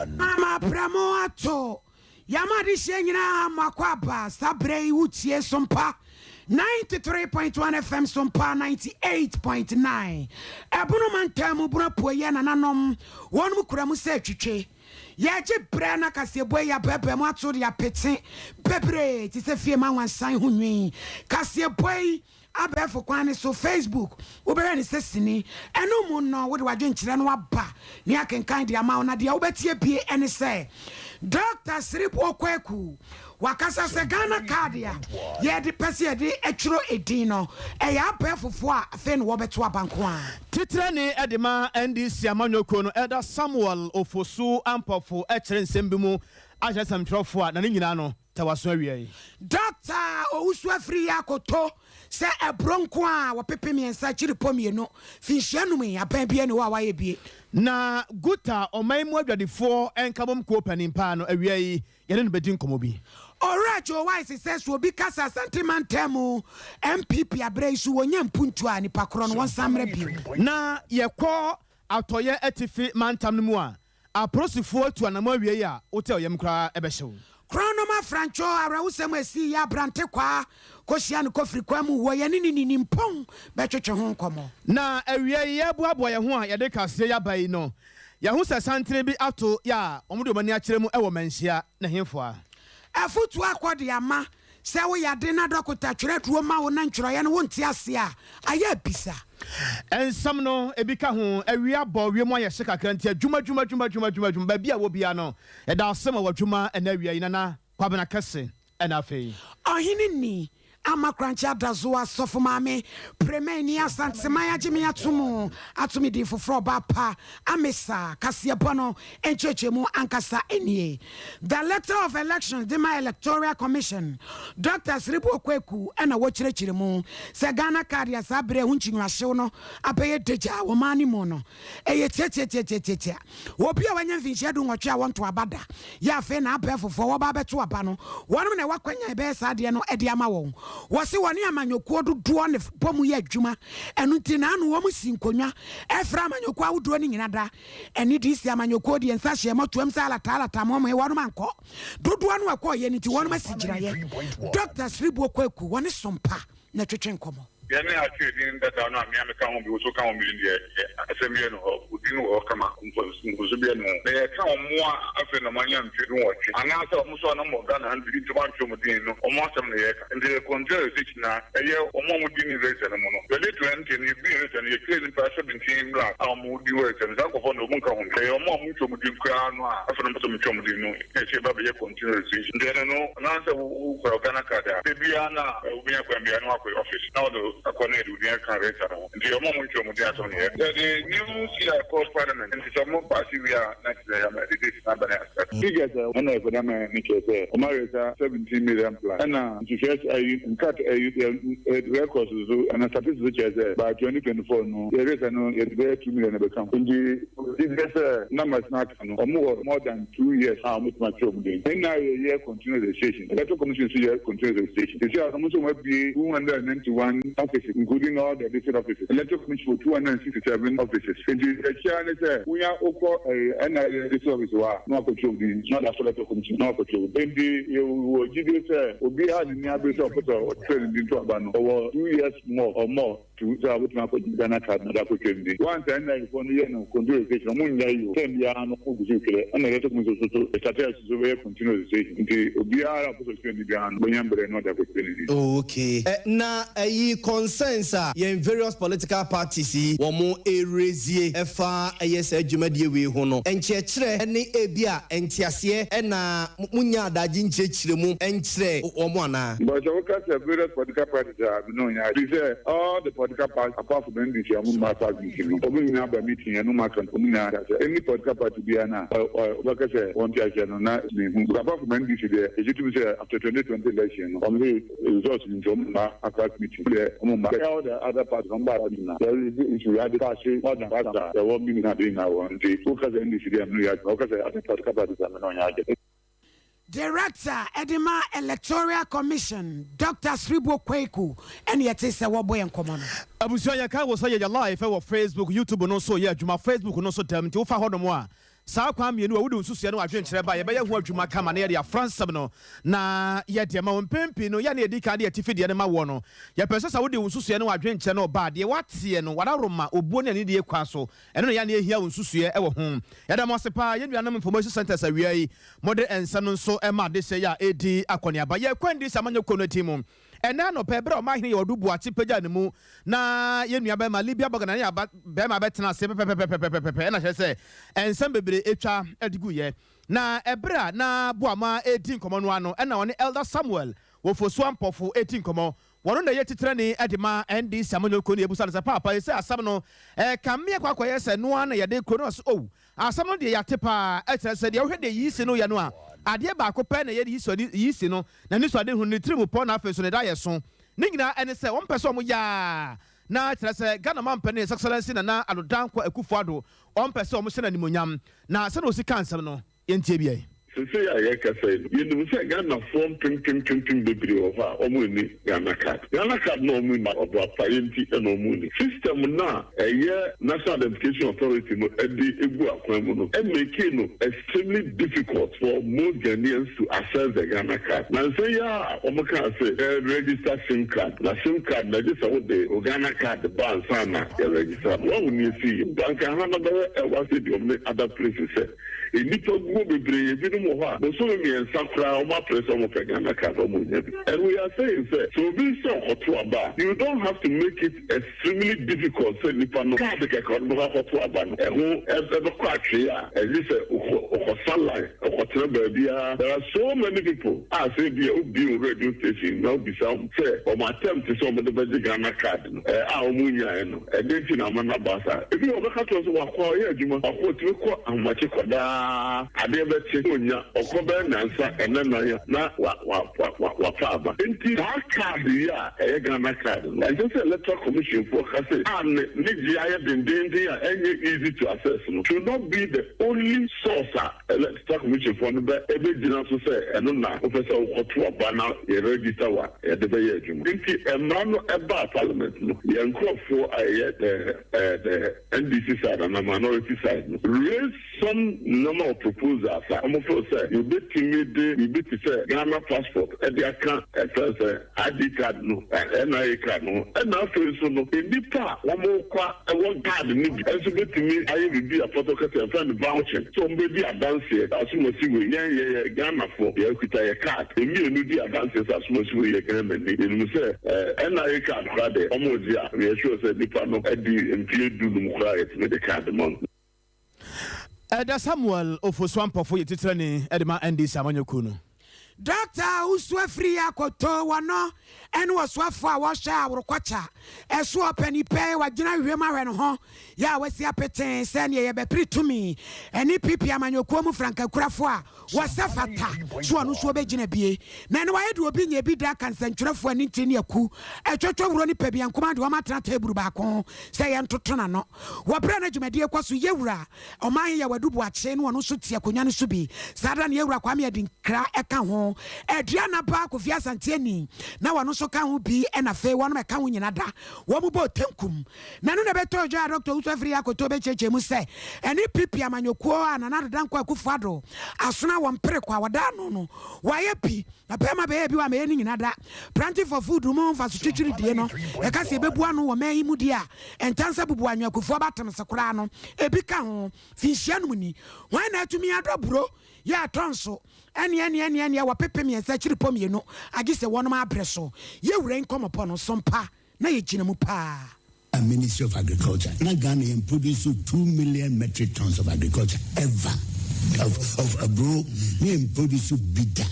1. Mama prɛmo ato yɛama adehyeɛ nyinaa mmakɔ aba. Saa berɛ yi wotie Sompa 93.1 FM, Sompa 98.9, Ɛbono mantam mu, Bono Apueyɛ. Nananom wɔnom kura mu sɛ twitwe yɛgye berɛ na kaseɛbɔ yi abɛbɛ mu ato de apete bebree te sɛ fie ma nwansan ho nwi. Kaseɛbɔ yi abɛɛfo kwan ne so, Facebook wobɛhwɛ ne sɛ sini ɛno mu no, wode wadwenkyerɛ no aba ne akenkan de ama wo. Na deɛ wobɛtie bie ɛne sɛ Dr Serebour Quaicoe wakasa sɛ Ghana Card a yɛde pɛ sɛ yɛde atwerɛ edin no, ɛyɛ abɛɛfofoɔ a afei na wɔbɛto aba nko a. Titirani de ma NDC amanyɔkuo no, Elder Samuel Ofosu Ampɔfo, kyerɛ nsɛm bi mu akyerɛ nsɛmtwerɛfoɔ a na ne nyinaa no tawaso awia yi. Dr Owusu Afiri yɛ akoto sɛ ɛburo nko a wɔpepe 3.2 finhyia num yi, aban bia ne hɔ a wayɛ bie. Na Guta, ɔman mu adwadifoɔ nkabom kuo panin paa no, awia yi yɛne no bɛdi nkɔmmɔ bi. Ɔwura Joe Wise sɛ so obi kasa Asante mantam mu NPP aberɛ yi so wɔnya mpuntu a, nipa korɔ no wɔnsan mmerɛ bio. Na yɛkɔ Atɔyɛ Atifi mantam no mu a, apolisifoɔ atu anamɔ awie yi a wote ɔyam koraa ɛbɛhyew. Kronom Afrantwo, awerɛhosɛm a ɛsii yɛ abrante kwaa kɔhyia no kɔfiri kwan mu wɔ yɛne ne ninimpɔn bɛtwetwe ho nkɔmmɔ. Na awia yi yɛboaboa yɛn ho a yɛde kaseɛ yaba yi no, yɛho sɛ santene bi ato yɛ a wɔde wɔn ani akyerɛ mu wɔ Manhyia ne hemfoa. Afotuo akɔ de ama sɛ woyɛ na dɔkota twerɛ duro ma wo na ntwerɛeɛ no wonte ase a, ayɛ abisa. Nsɛm no ebi ka ho. Awia bɔ, wiem ayɛ hye kakra, nti adwuma, adwuma, adwuma, adwuma, adwuma, adwuma, baabi a wɔ bia no, yɛda ase ma w'adwuma ɛna awia yi. Nana Kwabena Kɛse ɛna afei. Ɔhene ni ama korankye adazo asɔfo maame premani Asanteman agye me ato mu ato me din foforɔ ɔba pa amesa. Kaseɛbɔ no nkyerɛkyerɛmu ankasa nie: Director of Elections de ma Electoral Commission, Dr Serebour Quaicoe, ɛna wɔkyerɛkyerɛ mu sɛ Ghana Card a saa berɛ ho nkyinwahyew no abɛyɛ dagya wɔ maa no mu no, ɛyɛ tiatiatiatiatia. Obi a wanya mfinhyia 18 a wɔnto aba da yɛ afei na abɛɛ fofoɔ wɔba abɛto aba no, wɔnom na ɛwɔ akwanya ɛbɛyɛ saa adeɛ no ɛde ama wɔn. Wɔse wɔne amanyɔkuo dodoɔ ne bɔ mu yɛ adwuma, ɛno nti naano wɔn si nkonnwa ɛfrɛ amanyɔkuo ahodoɔ no nyina da ɛne DC amanyɔkuo deɛ nsa hyɛ mɔtoam sɛ alata mɔmɔ wɔnom ankɔ dodoɔ no ɛkɔɔ yɛ no, nti wɔnom asi gyinaeɛ. Dr Serebour Quaicoe wɔne Sompa na twetwe nkɔmmɔ. Yɛne atwerɛ din dada no a mea meka ho bi, wo so ka ho bi deɛ, asɛm bi no hɔ, odin wɔ hɔ kama, mfomso bi no. Na yɛka ɔmo a afei na ɔmo anya mfe 18 anaasɛ ɔmo so a na ɔmo wɔ Ghana ha no bi nti ɔmo antwerɛ ɔmo din no, ɔmo asɛm na yɛka. Nti yɛ continue registration na ɛyɛ ɔmo a ɔmo din ne register no mu no. 2020 no, yɛbue register no, yɛtwerɛ nipa 17 lakh a ɔmo din wɔ register no. Saa nkurɔfoɔ no, ɔmo nka ho bi. Ɛyɛ ɔmo a ɔmo ntwerɛ ɔmo din koraa no a afei na ɔmo pɛ sɛ ɔmo twerɛ ɔmo din no na yɛsɛ yɛba bɛyɛ continue registration. Nti ɛno no, anaasɛ wokura Ghana Card a, ebiara na wobɛnya kwan biara na wakɔ office na wɔde akɔ na yɛde wo din aka register no ho. Nti ɔmo a ɔmo ntwerɛ ɔmo din asɛm no yɛ yɛde new ci kɔ parliament. Nti sɛ ɔmo pass wie a, na kyerɛ yɛ ama yɛde date na aba na yɛasɛ. Figures a ɛna ɛfɛ dama ne kyerɛ sɛ ɔmo aresa 17 million plus, ɛna nhwehwɛ ayi nkat ayi records so ɛna statistics so kyerɛ sɛ by 2024 no, yɛresa no yɛde bɛyɛ 2 million ɛbɛka ho. Nti gyidie sɛ numbers na aka no, ɔmo wɔ more than 2 years a ɔmo tuma kyerɛ ɔmo din. Ɛnna yɛyɛ continuous registration, Electoral Commission nso yɛ continuous registration. Sisi a ɔmo nso wɔn abue 291 offices, including all the district offices. Electoral Commission wɔ 267 offices. Nti ɛkyia ne sɛ wonya wokɔ ɛyɛ ɛna district office hɔ a, na wakɔtwerɛ wo din na ɔde akɔ Electoral Commission na wakɔtwerɛ wo din. Nti yɛwɔ gyidie sɛ obiara ne ni abere sɛ ɔpɛ sɛ ɔtwerɛ ne din to aba no, ɔwɔ 2 years more or more to sɛ wobɛtumi akɔgye Ghana Card na de akɔtwerɛ ne din. Once ɛnna ifoɔ no yɛ no continuous registration, ɔmo nya yi o sɛ biara no, ɔmo gu so twerɛ. Ɛna Electoral Commission so so ɛsate so bɛyɛ continuous registration, nti obiara a ɔpɛ sɛ ɔtwerɛ ne biara no bɛnya mbrɛ na ɔde akɔtwerɛ ne din. Okay, na ɛyi concerns a yɛn various political parties yi wɔn mo erezie ɛfa ɛyɛ sɛ dwumadie wei ho no, nkyerɛkyerɛ ne ebi a nteaseɛ ɛna mo nya adagye nkyerɛkyerɛ mu nkyerɛ wɔn anaa? But sɛ woka sɛ various political parties a, no nya fi sɛ all the political parties apart from NDC a ɔmo mma party meeting no, ɔmo nyinaa ba meeting ɛno ma kan ɔmo nyinaa sɛ any political party biara na ɔbɛka sɛ wɔn ti ahyɛ no na mehu. Apart from NDC deɛ, yɛgye tum sɛ after 2020 election no, ɔmo sɛ results ni nti ɔmo mma after meeting deɛ, ɔmo mma. All the other parties, ɔmo ba meeting na there is issue yɛade paase more than five a yɛwɔ meeting na de nyinaa wɔ. Nti woka sɛ NDC deɛ, no yɛ adwuma. Woka sɛ other political parties a, me no ɔnyɛ adwene. Director ɛde Electoral Commission, Dr Serebour Quaicoe, ɛne yɛte sɛ wɔbɔ yɛn nkɔmmɔ no. Abusua, yɛka wɔ sɛ yɛyɛ live wɔ Facebook, YouTube no nso yɛ adwuma. Facebook no nso dɛm, nti wofa hɔ nom a Saa kwan mmienu a wode wo nsusuiɛ ne w'adwenkyerɛ ba a, yɛbɛyɛ ho adwuma kama na yɛde afra nsɛm no na yɛde ama wo. Mpɛn pii no, yɛn a na yɛdi kan de atifi deɛ no ma woɔ no, yɛpɛ sɛ sɛ wode wo nsusuiɛ ne w'adwenkyerɛ no ba a, deɛ woateɛ no, w'adaworoma, obuo ne anidie kwan so, ɛno na yɛn a na yɛhia wo nsusuiɛ wɔ ho. Yɛda mo ase paa, yɛn nuanom Information Centres awia yi, mode nsɛm no nso ma adesua yi a ɛredi akɔneaba. Yɛrekɔ NDC amanyɔkuo no ti mu. Ɛnnɛ anɔpa, ɛberɛ a Ɔmanhene Yaw-Adu Boakye pagyaa ne mu na yɛn nua barima Libya Bogana ne yɛn ba barima bɛtena ase pɛpɛpɛpɛpɛpɛ ɛna kyerɛ sɛ nsɛm bebree atwa de guiɛ. Na ɛberɛ a na Boamah redi nkɔmmɔ no ara no ɛna ɔne Elder Samuel Ofosu Ampofo redi nkɔmmɔ. Wɔno na ɛyɛ titenani de ma NDC amanyɔkuo no. Yɛbusa no sɛ, Paapa, seisei asɛm no ɛrekame akɔ akɔyɛ sɛ ɛno ara na yɛde kuro no? Ɔse, Oh, Asɛm no deɛ yɛate paa, ɛkyerɛ sɛ deɛ wohwɛ deɛ Yisi no yɛ no a, adeɛ baako pɛ na ɛyɛ Yisi no, n'anisoadehunu, ne tirim pɔ na afei nso ne daeɛso. Ne nyinaa ɛne sɛ wɔn pɛ sɛ wɔn yɛ a na kyerɛ sɛ Ghana mampanin His Excellency Nana Addo Dankwa Akufo Addo wɔn pɛ sɛ wɔn hyɛ no animuonyam. Na sɛdeɛ ɔsi kaa nsɛm no, yɛntie bi ɛ. Seesei a yɛrekasa yi no, yɛnim sɛ Ghanafoɔ mpempempempem bebree wɔ hɔ a wɔnni Ghana card. Ghana card no a wɔnni no, ɔboapaeɛ nti na wɔnni. System no a ɛyɛ National Identification Authority no de gu akwan mu no makee no extremely difficult for most Ghanaians to access the Ghana card. Nansa yi ara a wɔkaa sɛ yɛregister sim card, na sim card no gye sɛ wode wo Ghana card ba ansa na yɛregister no. Woahu nea ɛsiiɛ? Anka ha no bɛyɛ Elwa Stadium ne other places sɛ Nnipa guo bebree, ebinom wɔ hɔ a bosome mmiɛnsa koraa wɔn apere sɛ wɔn pɛ Ghana card wɔn nnya bi. And we are saying sɛ, sɛ obi sɛ ɔkɔto aba a, you don't have to make it extremely difficult sɛ nipa no card kɛkɛ ɔde bɛkɔ akɔto aba no ɛho ɛbɛkɔ atwee a ɛgye sɛ ɔkɔ ɔkɔsa line, ɔkɔtena baabiara. There are so many people a sɛ ebia wobue wo radio station na wobisa wɔn sɛ wɔn attempt sɛ wɔde bɛgye Ghana card no a wɔn nyaeɛ no, Ɛdɛn nti na ama no aba saa? Ebia wɔbɛka akyerɛ wo sɛ wakɔ a ɔyɛ adwuma, wakɔ otumi kɔ ahomakye kɔ daa, adeɛ bɛkye na ɔnya, ɔkɔ bɛyɛ nnansa, ɛnɛ nnan a na wa wa wa wa wafa aba. Enti saa card yi a ɛyɛ Ghana card no, ɛnsɛ sɛ Electoral Commission foɔ ka sɛ a ne ne gye ayɛ dendeenden a ɛnyɛ easy to access no should not be the only source a Electoral Commission foɔ no bɛ bɛgyina so sɛ ɛno na wopɛ sɛ wokɔto aba na yɛ register wo a yɛde bɛyɛ adwuma. Nti mmara no baa parliament no, yɛn nkorɔfoɔ a ɛyɛ the the NDC side anaa minority side no raise some number of proposals a wɔn feel sɛ yɛbɛtumi de biribi te sɛ Ghana passport de aka ɛfrɛ no sɛ ID card no, NIA card no ho. Ɛna afei nso no, nnipa a wɔkɔ a ɛwɔ card no bi nso bɛtumi ayɛ biribi a pɔtɔ kasa yɛfrɛ no vouching, sɛ wɔbɛdi adanseɛ sɛ asomasi wei, yɛn yɛyɛ Ghanafoɔ, yɛkuta yɛ card, yɛn mmienu di adanseɛ sɛ asomasi wei yɛ Ghanani. Yɛnim sɛ NIA card koraa deɛ, wɔgye a, yɛ sure sɛ nipa no adi mfeɛ du num koraa a yɛtumi de card ma no. Ɛda Samuel Ofosu Ampofo yɛ titrani de ma NDC amanyɔkuo no. Dɔkta Owusu Afriyie Akoto wɔno ne ɔsoafoɔ a wɔhwɛ aworokɔkya ɛso ɔpɛni pɛ wagyina hwehwɛ mu ahwɛ ne ho yɛ a wasi apetee sɛ neɛ yɛbɛpere tumi ɛne PP amanyɔkuo mu frankakurafoɔ a wɔsɛ fata so ɔno nso ɔbɛgyina bie na ɛno wayɛ deɛ obi nyɛ bi da ka nsɛntwerɛfoɔ ani ntiri ne aku ɛtwɔtwɔ wuro ne pɛ biankoma de wɔn atena teburu baako sɛ yɛntoto n'ano Wɔ berɛ a na dwumadie rekɔ so, Yɛwura Ɔmanhe Yaw Adu Boakye ne ɔno nso te akonnwa no so bi. Saa da no Yɛwura Kwame Adinkra ka ho, Aduana ba Kofi Asante Ani na ɔno nso ka ho bi ɛna afei wɔnom ɛka ho nyina da wɔn bɔɔ tenkum. Na ɛno na ɛbɛtɔɔ dwa a Dɔkta Owusu Afriyie Akoto bɛkyerɛkyerɛ mu sɛ ɛne PP amanyɔkuo a Nana Addo Dankwa Akufo Addo asono a wɔn pere kɔ a wɔda ano no wɔayɛ bi na bɛrima bɛyɛ bi wɔ amɛyɛ no nyina da. Planting for food mu mfaso twitwiridie no ɛka sɛ yɛbɛbu ano wɔ man yi mu deɛ a Ntansa bubu anwea-kufoɔ ba tem se koraa no, ebi ka ho. Finhyia nom ni. Hwan na atumi adɔ aburo yɛ atɔ nso? Ɛneɛ ɛneɛ ɛneɛ ɛneɛ wɔ pepe miensa akyiri pɔ mienu, agye sɛ wɔnom abre so. Yɛ wura yi nkɔmɔpɔ no so mpa na yɛ gyina mu paa. Ministry of Agriculture na Ghana yɛn produce 2 million metric tons of agriculture ever of aburo ne yɛn produce bi da.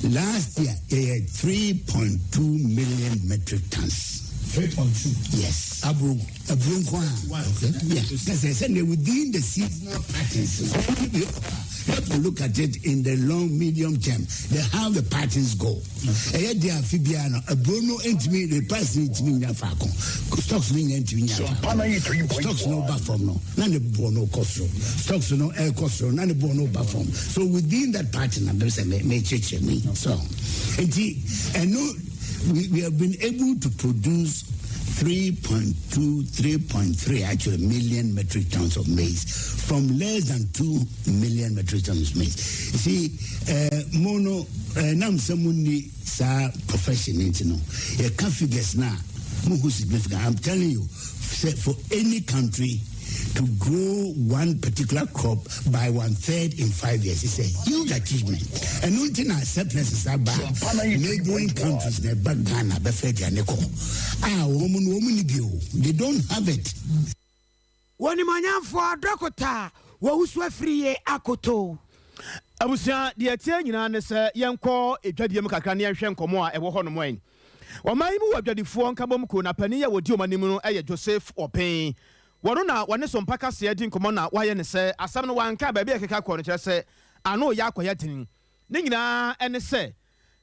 Last year yɛyɛ 3.2 million metric tons. 3.2? Yes. Aburo? Aburo nko a. Yeah, sɛ sɛ within the seasonal patterns, you have to look at it in the long, medium term, the how the patterns go. Ɛyɛ di afi biara no, aburo no ntumi, the price no ntumi nya faako, stocks no nya ntumi nya faako. Stocks no ba fam no na ne boɔ no kɔ soro, stocks no ɛkɔ soro na ne boɔ no ba fam. So within that pattern na bɛ sɛ mɛ mɛ kyerɛkyerɛ mi so nti ɛno we have been able to produce. 3.2, 3.3 actually million metric tons of maize from less than 2 million metric tons of maize. You see, mo no, nam sɛ mo ni saa profession nti no, yɛka figures na mo hu significant. I'm telling you, sɛ for any country to grow one particular crop by one third in 5 years is a huge achievement. And nti na surpluses aba, neighboring countries na ɛba Ghana bɛfɛ aduane kɔ a wɔn no wɔn ni bi o, they don't have it. Wɔnimɔnyamfoɔ dɔkota wɔwusu afiri yie akoto. Abusua, deɛ ɛteɛ nyinaa ne sɛ yɛnkɔ edwadie mu kakra ne yɛnhwɛ nkɔmmɔ a ɛwɔ hɔ nom. Ɛ ɔman yi mu wɔ adwadifoɔ nkabom kuo na panin a wɔdi ɔman anim no yɛ Joseph Ɔpɛn. Wɔno na wɔne so mpa kaseɛ di nkɔmmɔ na wayɛ ne sɛ asɛm no wanka baabi a ɛkeka kɔ no kyerɛ sɛ ano yɛ akɔyɛ den. Ne nyinaa ɛne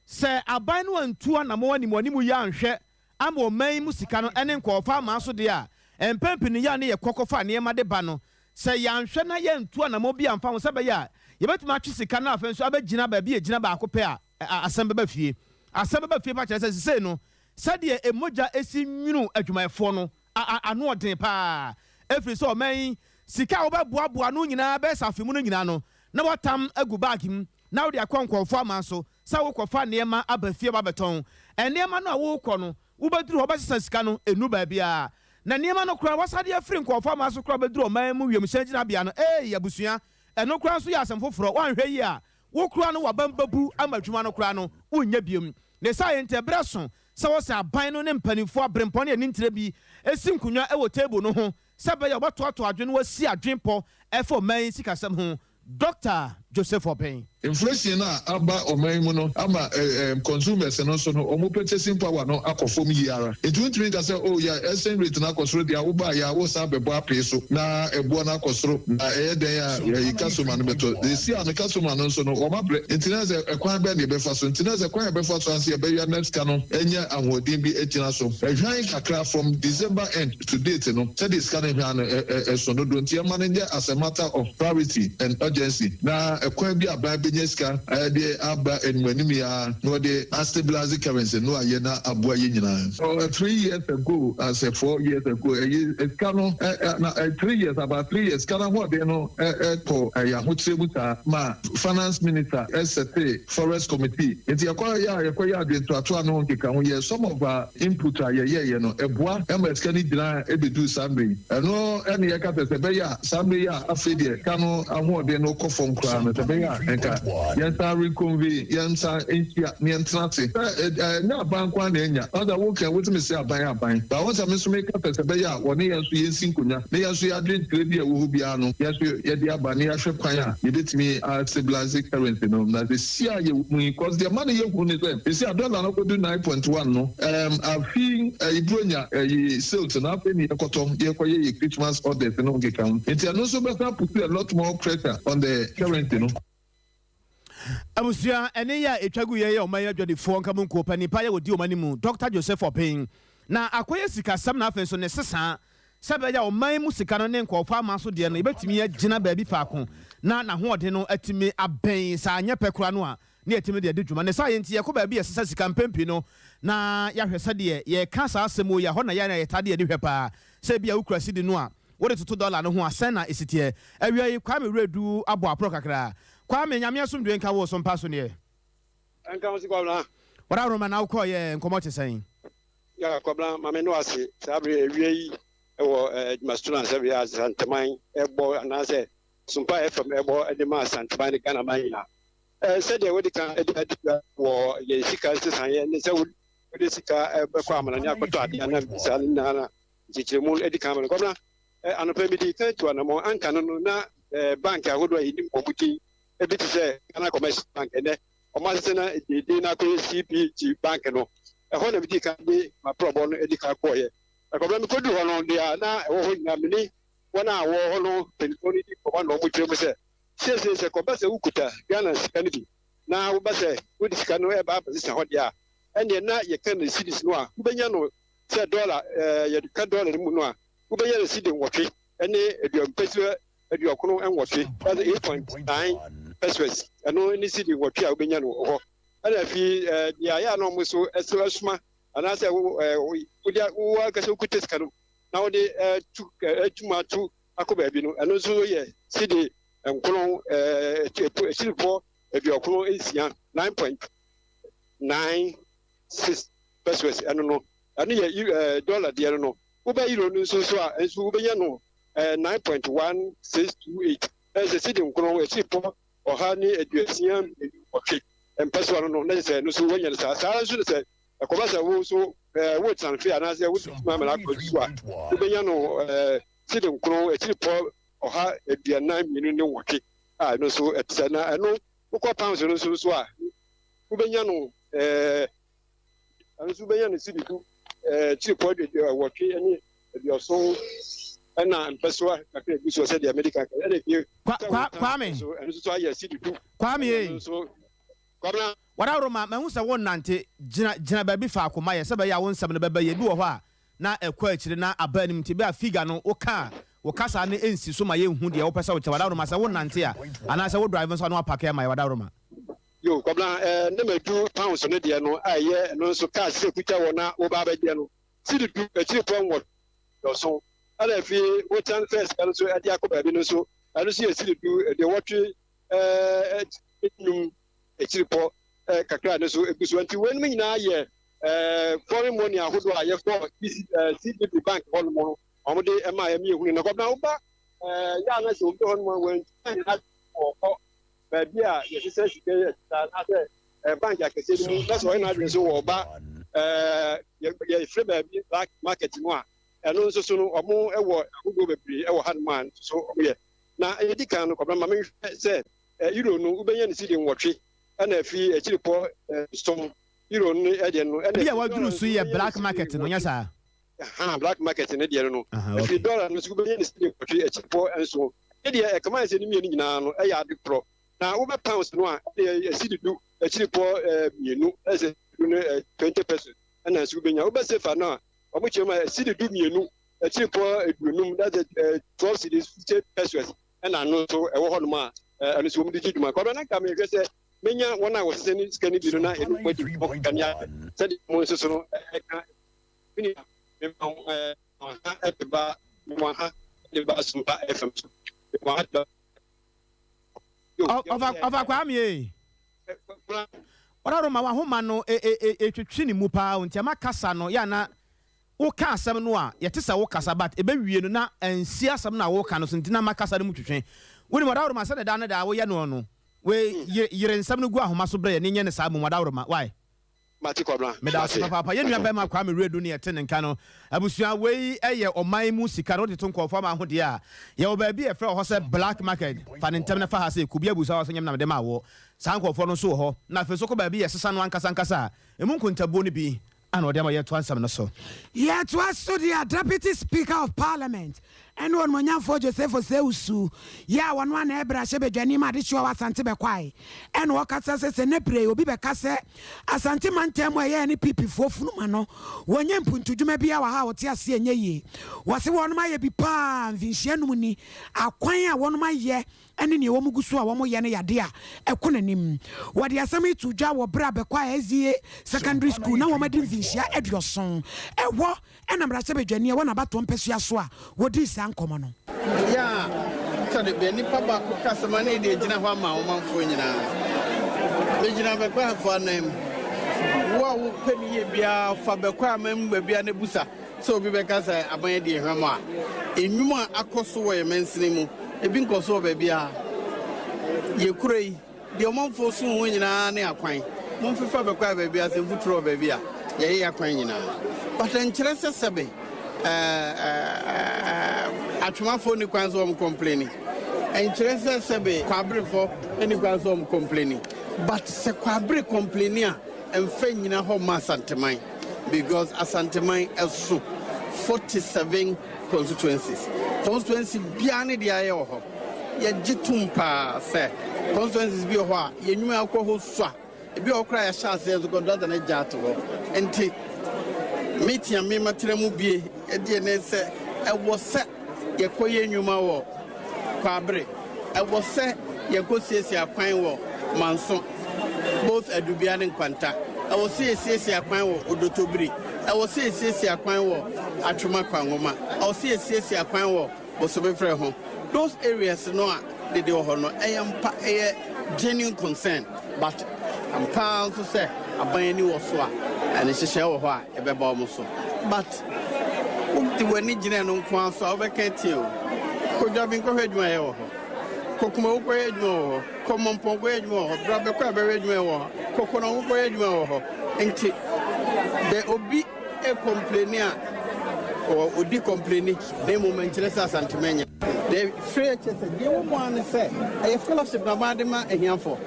sɛ aban no antu anammɔ anim anim yi anhwɛ ama ɔman yi mu sika no ɛne nkɔɔfa ama so deɛ a, mpɛn pii no yɛ a ne yɛ kɔkɔfa nneɛma de ba no, sɛ yɛanhwɛ na yɛntu anammɔ bi amfa ho sɛ bɛyɛ a yɛbɛtumi atwe sika no, afei nso abɛgyina baabi a ɛgyina baako pɛ a, asɛm bɛba fie. Asɛm bɛba fie pa kyerɛ sɛ sesei no, sɛdeɛ emogya esi nwunu adwumayɛfoɔ no ano ɔden paa, ɛfiri sɛ ɔman yi sika a wɔbɛboaboa no nyinaa bɛyɛ sɛ afe mu no nyinaa no na wɔtam agu bag mu na wode akɔ nkɔɔfoɔ ama so sɛ wokɔfa nneɛma aba fie ba bɛtɔn. Nneɛma no a wokɔ no, wobɛduru hɔ, wobɛsesa sika no ɛnu baabiara na nneɛma no koraa wasade afiri nkɔɔfoɔ ama so koraa bɛduru ɔman mu wiemhyɛn gyinabea no. Ei abusua, ɛno koraa nso yɛ asɛm foforɔ. Woanhwɛ yi a, wo koraa no wabam bɛbu ama adwuma no koraa no wonnyɛ biom. Ne saa yɛ nti, ɛberɛ so sɛ wɔsɛ aban no ne mpanimfoɔ aberempɔn ne ani ntire bi esi nkonnwa wɔ table no ho sɛ bɛyɛ wɔbɛtoatoa adwene wɔasi adwenpɔ ɛfɔ ɔman yi sikasɛm ho. Dr Joseph Ɔpɛn. Inflation a aba ɔman mu no ama consumers no nso no, ɔmo purchasing power no akɔ fam yi ara. Nti wontumi nka sɛ, oh, yɛ exchange rate no akɔ soro deɛ, woba yɛ a wosan bɛbɔ apee so na ɛboɔ no akɔ soro na ɛyɛ dɛn a yɛyi customer no bɛtɔ esi a no, customer no nso no ɔmo abrɛ. Nti na sɛ ɛkwan bɛn na yɛbɛfa so, nti na sɛ kwan yɛbɛfa so anse yɛbɛyɛ na sika no ɛnyɛ ahoɔden bi egyina so ɛhwan kakra from December end to date no, sɛdeɛ sika no hwan no ɛso dodo. Nti ɛma no nyɛ as a matter of priority and urgency na ɛkwan bi aban bɛnya sika ɛde aba anim anim yi ara na wɔde astabilize currency no ayɛ na aboa yɛ nyinaa. 3 years ago, as a 4 years ago, ɛyɛ sika no ɛ na 3 years, about 3 years, sika no ahoɔden no ɛkɔ ɛyɛ ahokyere mu saa ma finance minister ɛsɛte forex committee. Nti yɛkɔ yɛ a yɛkɔ yɛ adwentoatoa no nkeka ho yɛ some of our input a yɛyɛyɛ no, ɛboa ɛma sika no gyina ɛbɛduru saa mmerɛ yi. Ɛno ɛne yɛka sɛ ɛbɛyɛ a saa mmerɛ yi a afei deɛ sika no ahoɔden no kɔ fam koraa no, sɛ ɛbɛyɛ a nka yɛnsa reconvene, yɛnsa nhyia na yɛntena ase sɛ ɛnyɛ aban kwan na ɛnya ɔsɛ woka wotumi sɛ aban aban ba wɔn sɛ me nso meka sɛ ɛbɛyɛ a wɔne yɛn nso yɛnsi nkonnwa na yɛn nso yɛadwe ntire bi a ɛwɔ hɔ biara no, yɛn nso yɛde aba na yɛahwɛ kwan a yɛbɛtumi a stabilize currency no. Na sɛ si a yɛwɔ mu yi, cause deɛ ma no yɛhu ne sɛ ɛsi a dollar no kɔdu 9.1 no, afi ɛyi ɛyi sales no, afei ne yɛkɔtɔ yɛkɔyɛ yɛ Christmas orders no nkeka ho, nti ɛno nso bɛsa put a lot more pressure on the currency no. Abusua, ɛne yɛ a ɛtwa gu yɛ yɛ ɔman adwadifoɔ nka mu nkuo pa nipa yɛ wɔdi ɔman mu, Dr Joseph Ɔpɛn, na akɔyɛ sikasɛm na afei nso ne sesa sɛ bɛyɛ a ɔman mu sika no ne nkɔɔfo ama so deɛ no yɛbɛtumi agyina baabi faako na n'ahoɔden no atumi abɛn saa anyɛ pɛ koraa no a ne yɛtumi de adi dwuma. Ne saa yɛ nti yɛkɔ baabi yɛsesa sika mpɛn no na yɛahwɛ sɛdeɛ yɛka saa asɛm yi a hɔ na yɛn a yɛta de yɛde hwɛ paa sɛ bi a wokura sidi no a wode toto dɔla no ho a, sɛn na ɛsi teɛ. Awia yi, Kwame Werɛdu abɔ aporɔ kakra. Kwame, Nyame asomdwe nka wo so mpa so neɛ. Nka wo si, Kwabena. Wɔda roma na wokɔɔyɛ nkɔmmɔ te sɛn? Ya, Kwabena, maame no ase saa bere awia yi ɛwɔ adwumasono sɛ bia Asanteman ɛbɔ anaasɛ Sompa FM ɛbɔ de ma Asanteman ne Ghana man nyinaa. Sɛdeɛ wode ka de adi wɔ yɛn sika nsesaeɛ ne sɛ wode sika bɛkɔ amanane akɔtɔ adeɛ anam saa no nyinaa na nkyekyerɛmu adi kan ma no. Kwabena, anɔpɛ mede kan tu anammɔn anka no na bank ahodoɔ a yɛnim wɔn din ebi te sɛ Ghana Commercial Bank, ɛnɛ ɔmo asese na deden na akɔyɛ CBG Bank no, ɛhɔ na medi kan de maprɔbɔ no adi kan kɔɔyɛ. Ɛkɔbɛ mekɔduru hɔ no deɛ, na ɛwɔ hɔ nyinaa mene wɔn a wɔwɔ hɔ no mpanyinfoɔ no di nkɔmmɔ na wɔn kyerɛ mu sɛ siesie sɛ kɔba sɛ wokuta Ghana sika no bi na woba sɛ wode sika no ɛba abɛsesa hɔ deɛ a, ɛneɛ na yɛka no cedis no a, wobɛnya no sɛ dɔla. Yɛde ka dɔla no mu no a, wobɛnya no cedi 8 ɛne aduampɛsɛ 98, that's 8.9 pesewas. Ɛno ne cedi 8 a wobɛnya no wɔ hɔ. Ɛna afei deɛ ayɛ a na ɔmo so ɛsɛ ɛsoma. anaasɛ wo ɛɛ wode wo ankasa wokuta sika no na wode ɛtu ɛtu mu ato akɔ baabi no, ɛno nso yɛ sidi 9 akyiripɔ 96, 9.96 pesewas. Ɛno no, ɛno yɛ dɔla deɛ no. Wobɛ euro no nso so a nso wobɛnya no 9.1628, ɛsɛ sidi 9 akyiripɔ 168 mpɛsoa no, na sɛ ɛno nso woanya no saa. Saa nso no, sɛ ɛkɔba sɛ wo nso wo transfer anaasɛ wo tuma amana akɔ so a, wobɛnya no sidi 9 akyiripɔ 148 a ɛno nso ɛte sɛ. Na ɛno wokɔ pounds no nso so a, wobɛnya no ɛno nso wobɛnya no sidi 10 akyiripɔ 8 ne 70 ɛna mpɛsoa kakra egu soɔ sɛdeɛ medical ɛna fie. Kwame. Ɛno nso so ayɛ sidi 10. Kwame ɛno ye. Nso, Kwabena. Wadaworo ma mahu sɛ wo nante gyina gyina baabi faako ma yɛ sɛ bɛyɛ a wo nsɛm no bɛbɛ yɛ bi wɔ hɔ a na ɛkɔ akyire na aba anim, nti bɛ a figure no woka a wo kasa no ɛnsi so ma yɛnhu deɛ wopɛ sɛ wokyɛ. Wadaworo ma sɛ wo nante a anaasɛ wo drive nso a na wapark ama yɛ, wadaworo ma. Yo, Kwabena, ne ma du pounds no deɛ no a ɛyɛ ɛno nso cash sɛ kuta wɔ na woba abɛgyeɛ no, sidi 10 akyiripɔ 8. Ɛna afei wo transfer sika no nso ɛde akɔ baabi no nso, ɛno nso yɛ sidi 10 85 akyiripɔ kakra no nso egu so. Nti wɔn nyinaa yɛ foreign money ahodoɔ a yɛkɔ CBB Bank hɔnom no, wɔn de ɛma ɛmi ehunu. Na Kwabena, woba yɛ ana sɛ obi hɔnom a wɔn nyinaa wɔkɔ baabi a yɛsesɛ sika yɛ anaasɛ bank akɛseɛ no mu, na sɛ ɔyɛ n'adwene so wɔ ɔba yɛfrɛ baabi black market mu a, ɛno nso so no, ɔmo wɔ ahodoɔ bebree ɛwɔ hanom a nso so ɔmo yɛ. Na yɛdi kan no, Kwabena, ma mehwɛ sɛ euro no wobɛnya ne sidi 8 ɛna afi akyiripɔ 7, euro no ɛdeɛ no. Ɛna Bi a waduru so yɛ black market no, nyɛ saa? Ha, black market ne deɛ no, afei dɔla no nso wobɛnya ne sidi 8 akyiripɔ 7. Ne deɛ ɛkama sɛ ne mmienu nyinaa no ɛyɛ ade korɔ. Na wobɛ pounds no a, ɛdeɛ sidi 10 akyiripɔ 2, ɛsɛ du no 20 pesewas ɛna nso wobɛnya. Wobɛ sefa no a, ɔmo kyerɛ mu a, sidi 12 akyiripɔ 50, that's 12 cedis 50 pesewas, ɛna ano nso ɛwɔ hɔnom a ɛno nso wɔn de gye dwuma. Kɔbɛ na nka mehwɛ sɛ menya wɔn a wɔsesɛ ne sika no bi no na ɛno mo adi nkɔmɔ kanea sɛdeɛ mo nso so no ɛka mini mema ha ɛde ba, mema ha ɛde ba Asompa FM so, mema ha de ba. Ɔfa Kwame ye. Wadaworo ma wahoma no ɛtwitwi ne mu paa o, nti ama kasa no yɛ ana woka asɛm no a yɛte sɛ wokasa, but ɛbɛwie no na ɛnsi asɛm no a woka no so, nti na ma kasa no mu twitwe. Wonim, wadaworo ma, sɛde da no da woyɛ no no we yere nsɛm no gu ahoma so berɛ yɛ ne nyɛ ne saa mmom. Wadaworo ma why. Mate, Kwabena. Meda ase papaapa. Yɛn nua bɛrima Kwame Redu ne yɛte ne nka no. Abusua, wei yɛ ɔman mu sika no wode to nkɔɔfoɔ ama ahodeɛ a yɛwɔ baabi a yɛfrɛ wɔ hɔ sɛ black market. Fa ne ntɛm na fa ha sɛ kubi abusa wɔ sɛ nyɛm na mede ma wɔ saa nkɔɔfoɔ no nso wɔ hɔ, na afei nso kɔ baabi yɛsesa no ankasa ankasa a ɛmu nkontabuo no bi ana ɔde ama. Yɛtoa nsɛm no so. Yɛtoa so deɛ, Deputy Speaker of Parliament ɛne ɔnomonyamfoɔ Joseph Osei-Owusu yɛ a wɔno ana ɛbrɛ ahyɛ badwani ma adehyewa wɔ Asante bɛkwae, ɛna ɔkasa sɛ ne bere obi bɛka sɛ Asante mantam mu a ɛyɛ ne pipifoɔ funuma no wɔnyɛ mpuntudwuma bi a wɔ ha a wɔte ase ɛnyɛ yie. Wɔse wɔnom ayɛ bi paa mfinhyia num ni, akwan a wɔnom ayɛ ɛne nea wɔn gu so a wɔn yɛ no yade a ɛkɔ n'anim. Wɔde asɛm yi to dwa wɔ berɛ a bɛkɔ a SDA Secondary School na wɔn adi mfinhyia 70 ɛhɔ, ɛna mmarahyɛbadwani a wɔn abatoɔ mpɛsua so a wɔdii saa nkɔmmɔ no. Yɛ a sɛde bɛ nipa baako kasɛm ne deɛ gyina hɔ ama ɔmanfoɔ nyinaa, megyina Bɛkwaefoɔ anan mu. Wo a wopɛ ne yie biara, fa Bɛkwae aman mu baabia ne busa sɛ obi bɛka sɛ aban adi hwam a, nnwuma a akɔ so wɔ yɛ mansini mu, ebi nkɔ so wɔ baabiara. Yɛkura yi deɛ ɔmanfoɔ so ho nyinaa ne akwan. Momfefa Bɛkwae baabi a sɛ mfuturo wɔ baabi a yɛyɛ akwan nyinaa, but nkyerɛ sɛ sɛbe atwemafoɔ ni kwan sɛ wɔn complain, nkyerɛ sɛ sɛbe kwaberefoɔ ni kwan sɛ wɔn complain. But sɛ kwabere complain a, mfa nyina hɔ ma Asanteman, because Asanteman ɛso 47 constituencies. Constituency biara ne deɛ ayɛ wɔ hɔ. Yɛgye tom paa sɛ constituencies bi wɔ hɔ a yɛnwuma akɔ hɔ so a, ebi wɔ hɔ koraa yɛhyɛ aseɛ nso contractor no gya ato hɔ. Nti meeting a mema tena mu bie ɛdeɛ ne sɛ ɛwɔ sɛ yɛkɔyɛ nnwuma wɔ Kwabere, ɛwɔ sɛ yɛkɔ siesie akwan wɔ Manso, both Adubia ne Nkwanta. Ɛwɔ sɛ yɛsiesie akwan wɔ Odotobiri. Ɛwɔ sɛ yɛsiesie akwan wɔ Atwoma Kwangoma. Ɛwɔ sɛ yɛsiesie akwan wɔ Bosomefrɛ ho. Those areas no a dede wɔ hɔ no, ɛyɛ mpa, ɛyɛ genuine concern, but ampa nso sɛ aban ani wɔ so a, ɛne nhyehyɛe wɔ hɔ a ɛbɛba wɔn so. But wode w'ani gyina no nko ara so a, wobɛka atia o. Kɔ Dwaben kɔhwɛ adwuma a ɛyɛ wɔ hɔ. Kɔ Kumawu kɔyɛ adwuma wɔ hɔ. Kɔ Mɔmpɔn kɔyɛ adwuma wɔ hɔ. Bra bɛkɔ a bɛhwɛ adwuma wɔ hɔ. Kɔ Kɔnɔngo kɔyɛ adwuma wɔ hɔ. Nti dɛ obi complain a, ɔdi complain na mmom nkyerɛ sɛ Asantemanya de firi kyɛ sɛ deɛ wɔ mu ara ne sɛ ɛyɛ scholarship na ɔbaa de ma ahiafoɔ.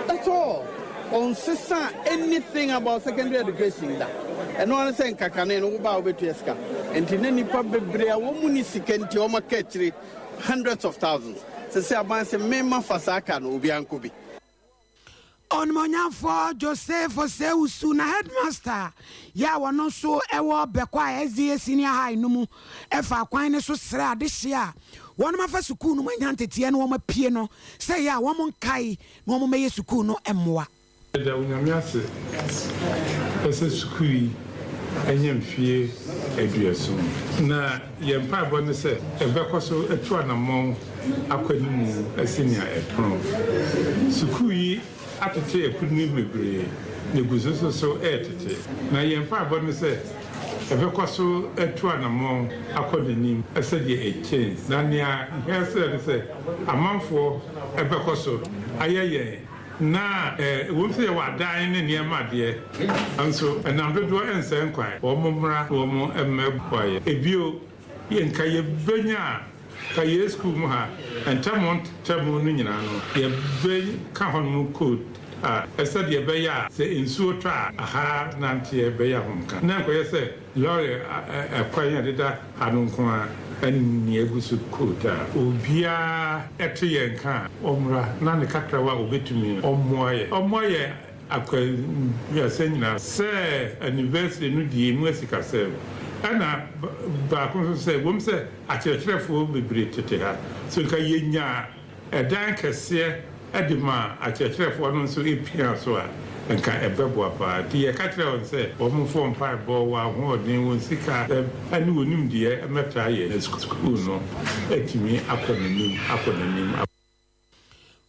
That's all. Ɔnsesa anything about secondary education da. Ɛno ara sɛ nkakane no woba a, wobɛtua sika. Nti ne nipa bebree a wɔn mu ni sika nti wɔn aka akyire, hundreds of thousands. Sɛ aban sɛ mema fa saa ka no, obiara nkɔ bi. Ɔnumonyamfoɔ Joseph Osewusu na headmaster yɛ a wɔno nso ɛwɔ Bɛkɔ a SDA Senior High no mu ɛfa kwan ne so srɛ adehye a wɔn afa sukuu no mu anya nteteɛ no, wɔn apue no sɛ yɛ a wɔn nkae na wɔn mɛyɛ sukuu no mmoa. Ɛda Onyame ase ɛsɛ sukuu yi ɛnyɛ mfie 70, na yɛn mpaebɔ ne sɛ ɛbɛkɔ so atu anammɔn akɔ animu ɛsi nea ɛpono. Sukuu yi atete akudini bebree na egu so so so ɛɛtete, na yɛn mpaebɔ ne sɛ ɛbɛkɔ so atu anammɔn akɔ n'anim ɛsɛdeɛ ɛkyɛn. Na nea nhwɛ sɛ ne sɛ amanfoɔ ɛbɛkɔ so ayɛ yɛn na wɔn sɛ yɛwɔ adan ne nneɛma adeɛ nso ɛnam dodoɔ ɛnsɛ nkwan, wɔn mmra na wɔn mmɛboa yɛ. Ebio nka yɛbɛnya a ka yɛ sukuu mu ha ntam ntam no nyinaa no, yɛbɛka hɔ nom coal tar ɛsɛdeɛ ɛbɛyɛ a sɛ nsuo tɔ a, aha nanteɛ bɛyɛ ahomka na nkɔyɛ sɛ lɔre ɛkwan a ɛdeda ha no nko a ɛne egu so coal tar. Obiara ɛte yɛn ka a, ɔmmra na ne kakrawa a obɛtumi ɔmmoa yɛ, ɔmmoa yɛ akwanwiasɛ nyinaa sɛ anniversary no die mu asikasɛm. Ɛna baako nso sɛ wɔm sɛ akyerɛkyerɛfoɔ bebree tete ha so, nka yɛnya ɛdan kɛseɛ ɛde ma akyerɛkyerɛfoɔ no nso epia so a, nka ɛbɛboa paa. Nti yɛka kyerɛ wɔn sɛ wɔn mfo mpaebɔ, wɔn ahoɔden, wɔn sika ɛne wɔn nimdeɛ mɛtaa yɛ na sukuu no atumi akɔ n'anim, akɔ n'anim.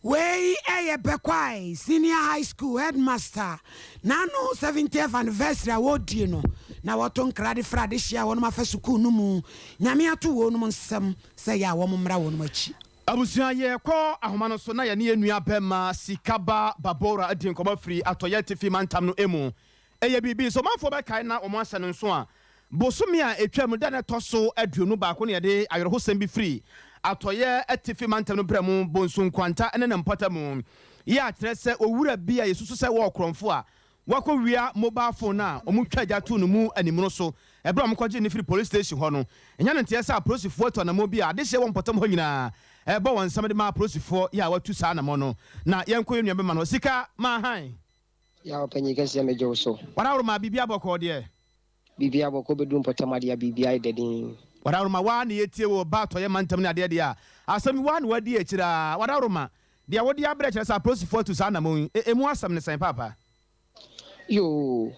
Wei ɛyɛ Bɛkwae Senior High School headmaster n'ano 70th anniversary a wɔredie no, na wɔto nkra de fra adehyia a wɔnom afa sukuu no mu Nyame ato wɔn nom nsɛm sɛ yɛ a wɔn mmra wɔn akyi. Abusua, yɛkɔ ahoma no so na yɛne yɛn nua bɛma Sikaba Babora adi nkɔmmɔ firi Atɔyɛ Atifi Mantam no mu. Ɛyɛ biribi sɛ ɔmanfoɔ bɛkae na wɔn ahyɛ no nso a, bosome a ɛtwa mu da no ɛtɔ so 21 ne yɛde awerɛhosɛm bi firi Atɔyɛ Atifi Mantam no brɛ mu, Bonsu Nkwanta ne ne mpɔta mu yɛ akyerɛ sɛ owura bi a yɛsusu sɛ wɔwɔ korɔmfo a wakɔwia mobile phone a ɔmo twa gya to no mu animuno so ɛberɛ a ɔmokɔgye ne firi police station hɔ no. Ɛnya no nteɛ sɛ apolisifoɔ atu anammɔ bi a adehyeɛ wɔ mpɔtam hɔ nyinaa ɛbɔ wɔn nsɛm de ma apolisifoɔ yɛ a watu saa anammɔ no. Na yɛnkɔ yɛn nua bɛma no sika maahan. Yà, ɔpanyin kɛseɛ, megye wo so. Wadaworoma, biribi abɔkɔɔ deɛ? Biribi abɔkɔ, bɛduru mpɔtam adeɛ a, biribi ayɛ dɛden. Wadaworoma, waa ne yɛtie wɔ ba Atɔyɛ mantam ne adeɛ deɛ a asɛm waa ne wadi akyire a. Wadaworoma, deɛ wode abrɛ kyerɛ sɛ apolisifoɔ atu saa anammɔ yi, ɛmu asɛm ne sɛn paapa? Yoo,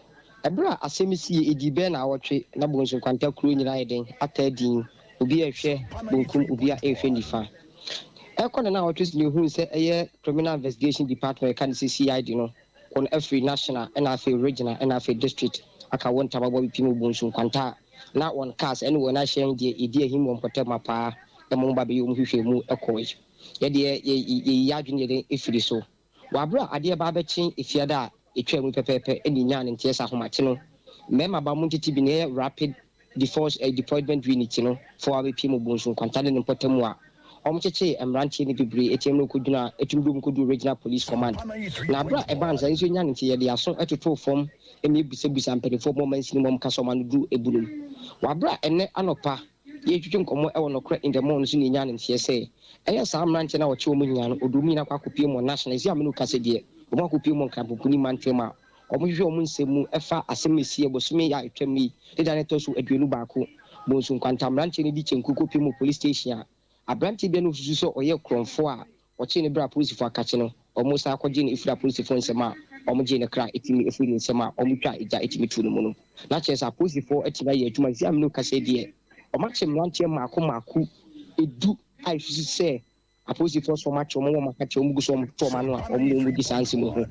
ɛberɛ a asɛm sie ɛdi bɛɛ na awɔtwe na Bonsu Nkwanta kuro nyinaa yɛ den ata din, obi a ɛhwɛ bonkum, obi a ɛhwɛ nifa. Ɛkɔ na awɔtwe so ne ehunu sɛ ɛyɛ Criminal Investigation Department, ɛka ne sɛ CID no, wɔn afiri national ɛna afei regional ɛna afei district aka wɔn ntababɔ bi pii mu Bonsu Nkwanta a na wɔn cars ɛne wɔn ahyɛn deɛ ɛdi ahim wɔ mpɔtam apaa ɛmo wɔn ba bɛyɛ wɔn hwehwɛ mu ɛkɔɔ yi. Yɛdeɛ yɛyi adwene yɛde efiri so wɔ abere a adeɛ ba abɛkye Efiada a etwa mu pɛpɛɛpɛ ɛna enya ne nteɛ sɛ ahomakye no mmarima ba mu ntete bi na ɛyɛ Rapid Force Deployment Unit no fo a bɛpie mu Bonsu Nkwanta ne ne mpɔtam mu a wɔn kyekyee mmeranteɛ no bebree etiam no kɔgyina etum dom kɔdu Regional Police Command. Na abere a ɛbaa nsa nso nya ne nti, yɛde aso ɛtotoo fam ɛna ebusabusa mpanimfoɔ mu ɔman sini mu ɔmo kasa ɔmo ano duru ebunum. Wɔ abere a ɛnɛ anɔpa yɛtwitwi nkɔmmɔ ɛwɔ Nɔkorɛ in the Morning so ne nya ne nteɛ sɛ ɛyɛ saa mmeranteɛ no a wɔkye wɔn nyinaa no, ɔde wɔn nyinaa kɔ akɔpie mu wɔ national esi amenu kasa deɛ wɔn akɔpie mu wɔ Nkrampoponi mantam a wɔhwehwɛ wɔn nsɛm mu ɛfa asɛm esi ɛbosome yɛ a atwam yi deda ne tɔ so 21. Bonsu Nkwanta mmeranteɛ no di kyɛnku kɔpie mu police station a aberanteɛ bi a no osusu sɛ ɔyɛ korɔmfoɔ a wɔkye ne berɛ a apolisifoɔ akakye no, wɔn san akɔgye no efiri apolisifoɔ nsɛm a wɔgyee ne kra tumi firii ne nsam a wɔtwaa egya tumi too ne mu no. Na kyerɛ sɛ apolisifoɔ atumi ayɛ adwuma. Seesei a me ne wo kasa yi deɛ, wɔakye mmeranteɛ mmaako mmaako du a ɛsusu sɛ apolisifoɔ sɛ wɔakye wɔn, wɔn akakyɛ wɔn gu so wɔn to wɔn ano a wɔn ne wɔn di saa nsɛm yi ho.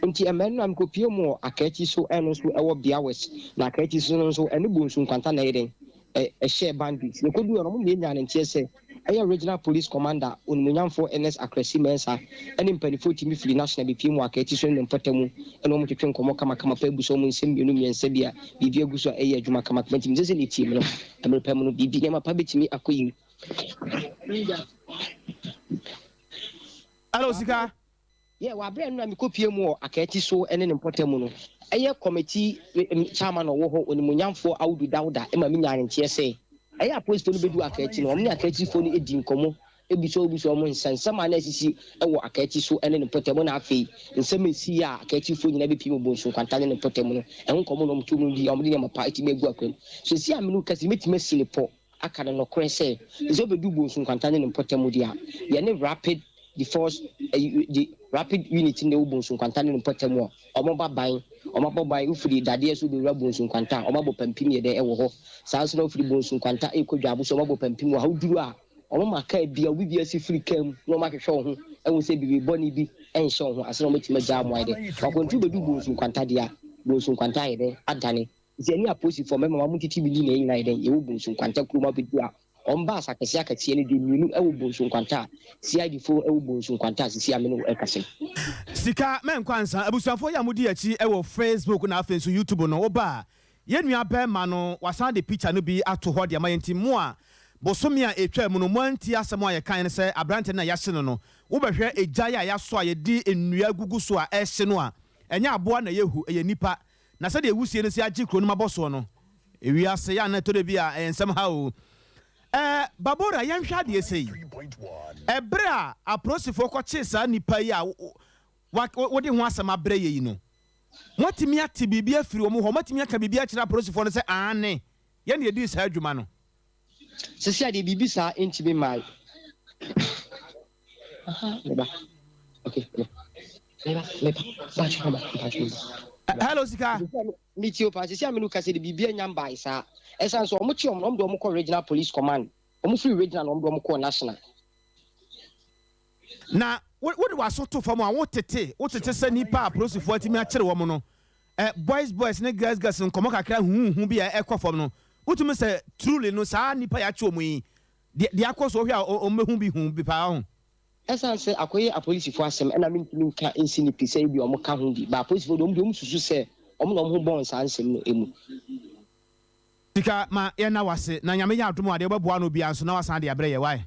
Nti mmaa no a mekɔpie mu wɔ Akaakyi so ɛno nso ɛwɔ Bia West na Akaakyi so no nso ɛne Bonsu Nkwanta na ɛyɛ dɛn ɛhyɛɛ boundaries. Yɛkɔduu hɔ no wɔn nyinaa nyaa no nteɛ sɛ ɛyɛ Regional Police Commander Onimuonyamfoɔ Ernest Akrasi Mensah ɛne mpaninfoɔ tumi firi National bɛpie mu wɔ Akaakyi so ne ne mpɔtamu ɛne wɔn twetwe nkɔmmɔ kamakama paa bisa wɔn nsɛm mmienu mmiɛnsa bi a biribi agu so a ɛyɛ adwuma kamakama nti mesɛ sɛdeɛ ɛteɛ mu no mmerɛ pa mu no biribi nneɛma pa bɛtumi akɔ yie. Hello, Sika. Yeah, wɔ aberɛ no a mekɔpie mu wɔ Akaati so ne ne mpɔtam mu no, ɛyɛ kɔmiti chairman a ɔwɔ hɔ, Onimuonyamfoɔ Audu Dauda ma menyaa ne nteɛ sɛ, ɛyɛ apolisifoɔ no bɛduu Akaati no, wɔn ne Akaatifoɔ no dii nkɔmmɔ, bisaabisaa wɔn nsɛnsɛm a na asisi wɔ Akaati so ne ne mpɔtam na afei nsɛm a ɛsiiɛ a Akaatifoɔ nyinaa bɛpie mu wɔ Bonsu Nkwanta ne ne mpɔtam no, ɛho nkɔmmɔ na wɔtoo mu dii a wɔde nneɛma pa atumi agu akwan mu. Seesei a me ne wo kasa yi, mɛtumi asi no pɔ aka no nokorɛ sɛ, sɛ wobɛdu Bonsu Nkwanta ne ne mpɔtam deɛ a, yɛne Rapid Deforce ɛyi de Rapid Unit no na ɛwɔ Bonsu Nkwanta ne ne mpɔtam a, wɔba ban, wɔabɔ ban, wofiri dadeɛ so bɛwura Bonsu Nkwanta a, wɔabɔ pampim yɛ dɛn ɛwɔ hɔ. Saa nso na wofiri Bonsu Nkwanta rekɔ Dwaabo so, wɔabɔ pampim wɔ ha. Woduru a, wɔma kaa bi a, obi biara si firi kaa mu na wɔahwehwɛ wo ho ahu sɛ biribi bɔne bi nhyɛ wo ho ansa na wɔatumi agyaa mo ayɛ dɛn. Wakwantu bɛdu Bonsu Nkwanta deɛ a, Bonsu Nkwanta ayɛ dɛn adane. Nti ɛne apolisifoɔ mɛma ma mo tete bi ni na yɛn nyinaa yɛ dɛn yɛwɔ Bonsu Nkwanta kurom abɛdu a wɔn bus akɛseɛ akɛseɛ no deɛ mmienu ɛwɔ Bonsu Nkwanta a CID foɔ ɛwɔ Bonsu Nkwanta a sisi a me ne wo ɛkasa yi. Sika mɛnkɔ ansa. Abusuafoɔ yi a modi akyi wɔ Facebook na afei nso YouTube no, woba a, yɛn nua bɛɛma no wasan de picture no bi ato hɔ de ama yɛn nti mo a bosome a ɛtwaa mu no moantie asɛm a yɛkaeɛ no sɛ aberanteɛ no a yɛahye no no wobɛhwɛ egya yi a yɛasɔ a yɛde nnua agugu so a ɛrehye no a ɛnyɛ aboa na ɛyɛ hu ɛyɛ nipa Na sɛdeɛ wusie no si agye kuro no mu abɔ soɔ no, ewiase yɛ a na ɛtɔ da bi a ɛyɛ nsɛm ha o. Ɛɛ, Babora, yɛnhwɛ adeɛ sei. Ɛberɛ a apolisifoɔ kɔkyee saa nnipa yi a wode ho asɛm abrɛ yɛ yi no, moatumi ate biribi afiri wɔn hɔ? Moatumi aka biribi akyerɛ apolisifoɔ no sɛ, aane, yɛn na yɛdii saa adwuma no? Seesei deɛ biribi saa ntumi mmae. Aha, meba. Okay, meba. Meba, meba. Mpacho meba, mpacho meba. Hello, Sika. Me tio pa, sisi amenu kase de biribi anya mbae saa. Ɛsan so ɔmo kye ɔmo na ɔmo de ɔmo kɔ regional police command. Ɔmo firi regional na ɔmo de ɔmo kɔɔ national. Na wode w'aso to fam a wotete wotete sɛ nnipa a apolisifoɔ atumi akyere wɔn no eh, boys boys ne girls girls nkɔmmɔ kakra huhuhu bi a ɛkɔ fam no wotumi sɛ truly no saa nnipa yɛakye wɔn yi Deɛ deɛ akɔ so wohwɛ a wɔn bɛhu bi hu bi paa ho. Ɛsan sɛ akɔyɛ apolisifo asɛm ɛna mentumi nka nsi no pi sɛ ebia wɔn ka ho bi but apolisifo deɛ wɔn deɛ wɔn susu sɛ wɔn na wɔn ho bɔn saa nsɛm no mu. Sika ma yɛnna wase na Nyame yɛ adom a deɛ wobɛboa ano biara nso na wasan de abrɛ yɛ wai.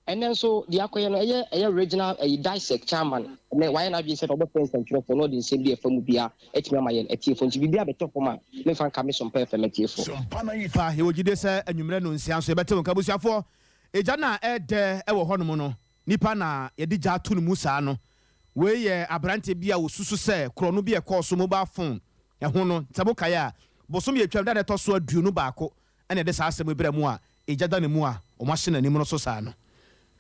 Ɛnɛ nso deɛ akɔyɛ no ɛyɛ ɛyɛ regional ɛyi DISEC chairman ɛnɛ wayɛ n'adwene sɛ ɔbɛfrɛ nsɛntwerɛfoɔ na ɔde nsɛm bi a ɛfa mu biara atumi ama yɛn atiefoɔ nti biribi abɛtɔ fam a memfa nka me Sompa FM atiefoɔ. Pa, yɛwɔ gyidie sɛ anwummerɛ nonsia nso yɛbɛte wo nka. Abusuafoɔ, egya no a ɛredɛ wɔ hɔnom no, nipa na yɛde gya ato ne mu saa no. Wei yɛ aberanteɛ bi a wɔsusu sɛ korɔno bi a ɛkɔɔ so mobile phone ho no. Sɛ mokae a, bosome a ɛtwaam da a na ɛtɔ so 21 na yɛde saa asɛm yi brɛɛ mo a egya da ne mu a wɔahye n'anim no so saa no.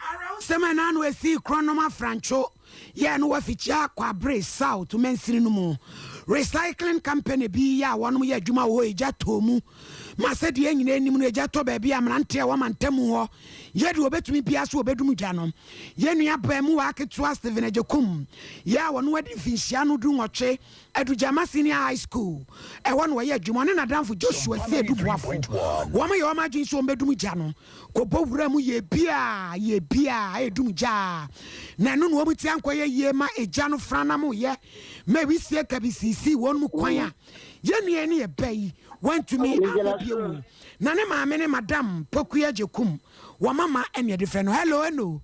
Awerɛhosɛm a ɛna ano esii Korɔnom Afrantwo yɛɛ no wɔ Afikyia Kwabre South mansini no mu. Recycling company bi yɛ a wɔnom yɛ adwuma wɔ hɔ egya tɔɔ mu ma sɛdeɛ yɛn nyinaa nim no egya tɔ baabi a mmeranteɛ a ɛwɔ mantamu hɔ yɛ deɛ wɔbɛtumi biara so wɔbɛdum gya no. Yɛn nua abaamua ketewa Stephen Agyekum yɛ a ɔno adi mfinhyia no dunwɔtwe Adugyama Senior High School, ɛhɔ na ɔyɛ adwuma. Ɔne n'adamfo Joshua Seidu Boafo, wɔyɛ wɔn adwene sɛ wɔbɛdum gya no kɔbɔ wura mu yɛ bi a yɛ bi a ɛdum gya a, na ɛno na wɔn ti ankɔyɛ yie ma egya no franam yɛ ma wisie kabi sisii wɔn mu kwan a yɛn nua ne yɛ ba yi wantumi ankɔ bio mu. Na ne maame ne Madam Pokuya Agyekum, wɔn mama ɛne ɛde frɛ no. Hello, Eno.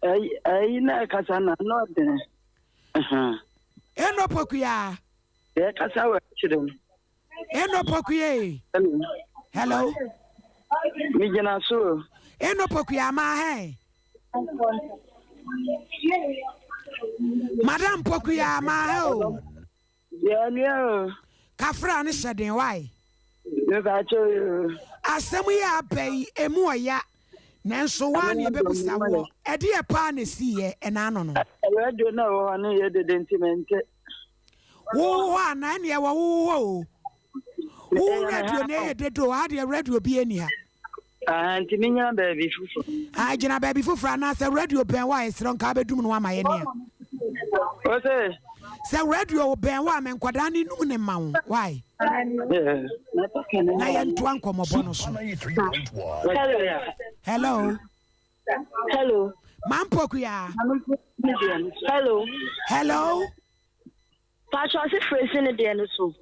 Ɛyi na ɛkasa na na ɔdene. Eno Pokuya. Yɛ kasa wɔ akyire no. Eno Pokuya. Hello. Mi gyina so o. Eno Pokuya ma hɛn. Madam Pokuya ma hɛ o. Yɛ nua o. Kafra ne hyɛ den why? Mepakyɛ o. Asɛm yi a aba yi emu ɔya nanso woa na yɛbɛbusa woɔ ɛdeɛ paa na ɛsiiɛ ɛna ano no? Radio no a ɛwɔ hɔ no yɛ dede nti mente. Wo hɔ anaa ɛneɛ wɔ wo hɔ o. Wo radio na ɛyɛ dede o, ha deɛ radio bi ɛni ha. Ah, nti menya baabi foforɔ. Ah, gyina baabi foforɔ anaasɛ radio bɛn wo a ɛserɛ nka abɛdum no ama yɛ nea. O sɛ? Sɛ radio bɛn wo a me nkwadaa ne num ne ma wo. Why? Na yɛntoa nkɔmmɔbɔ no so. Hello. Hello. Mampokuya. Hello. Hello. Pacho ɔse fresi ne deɛ no so.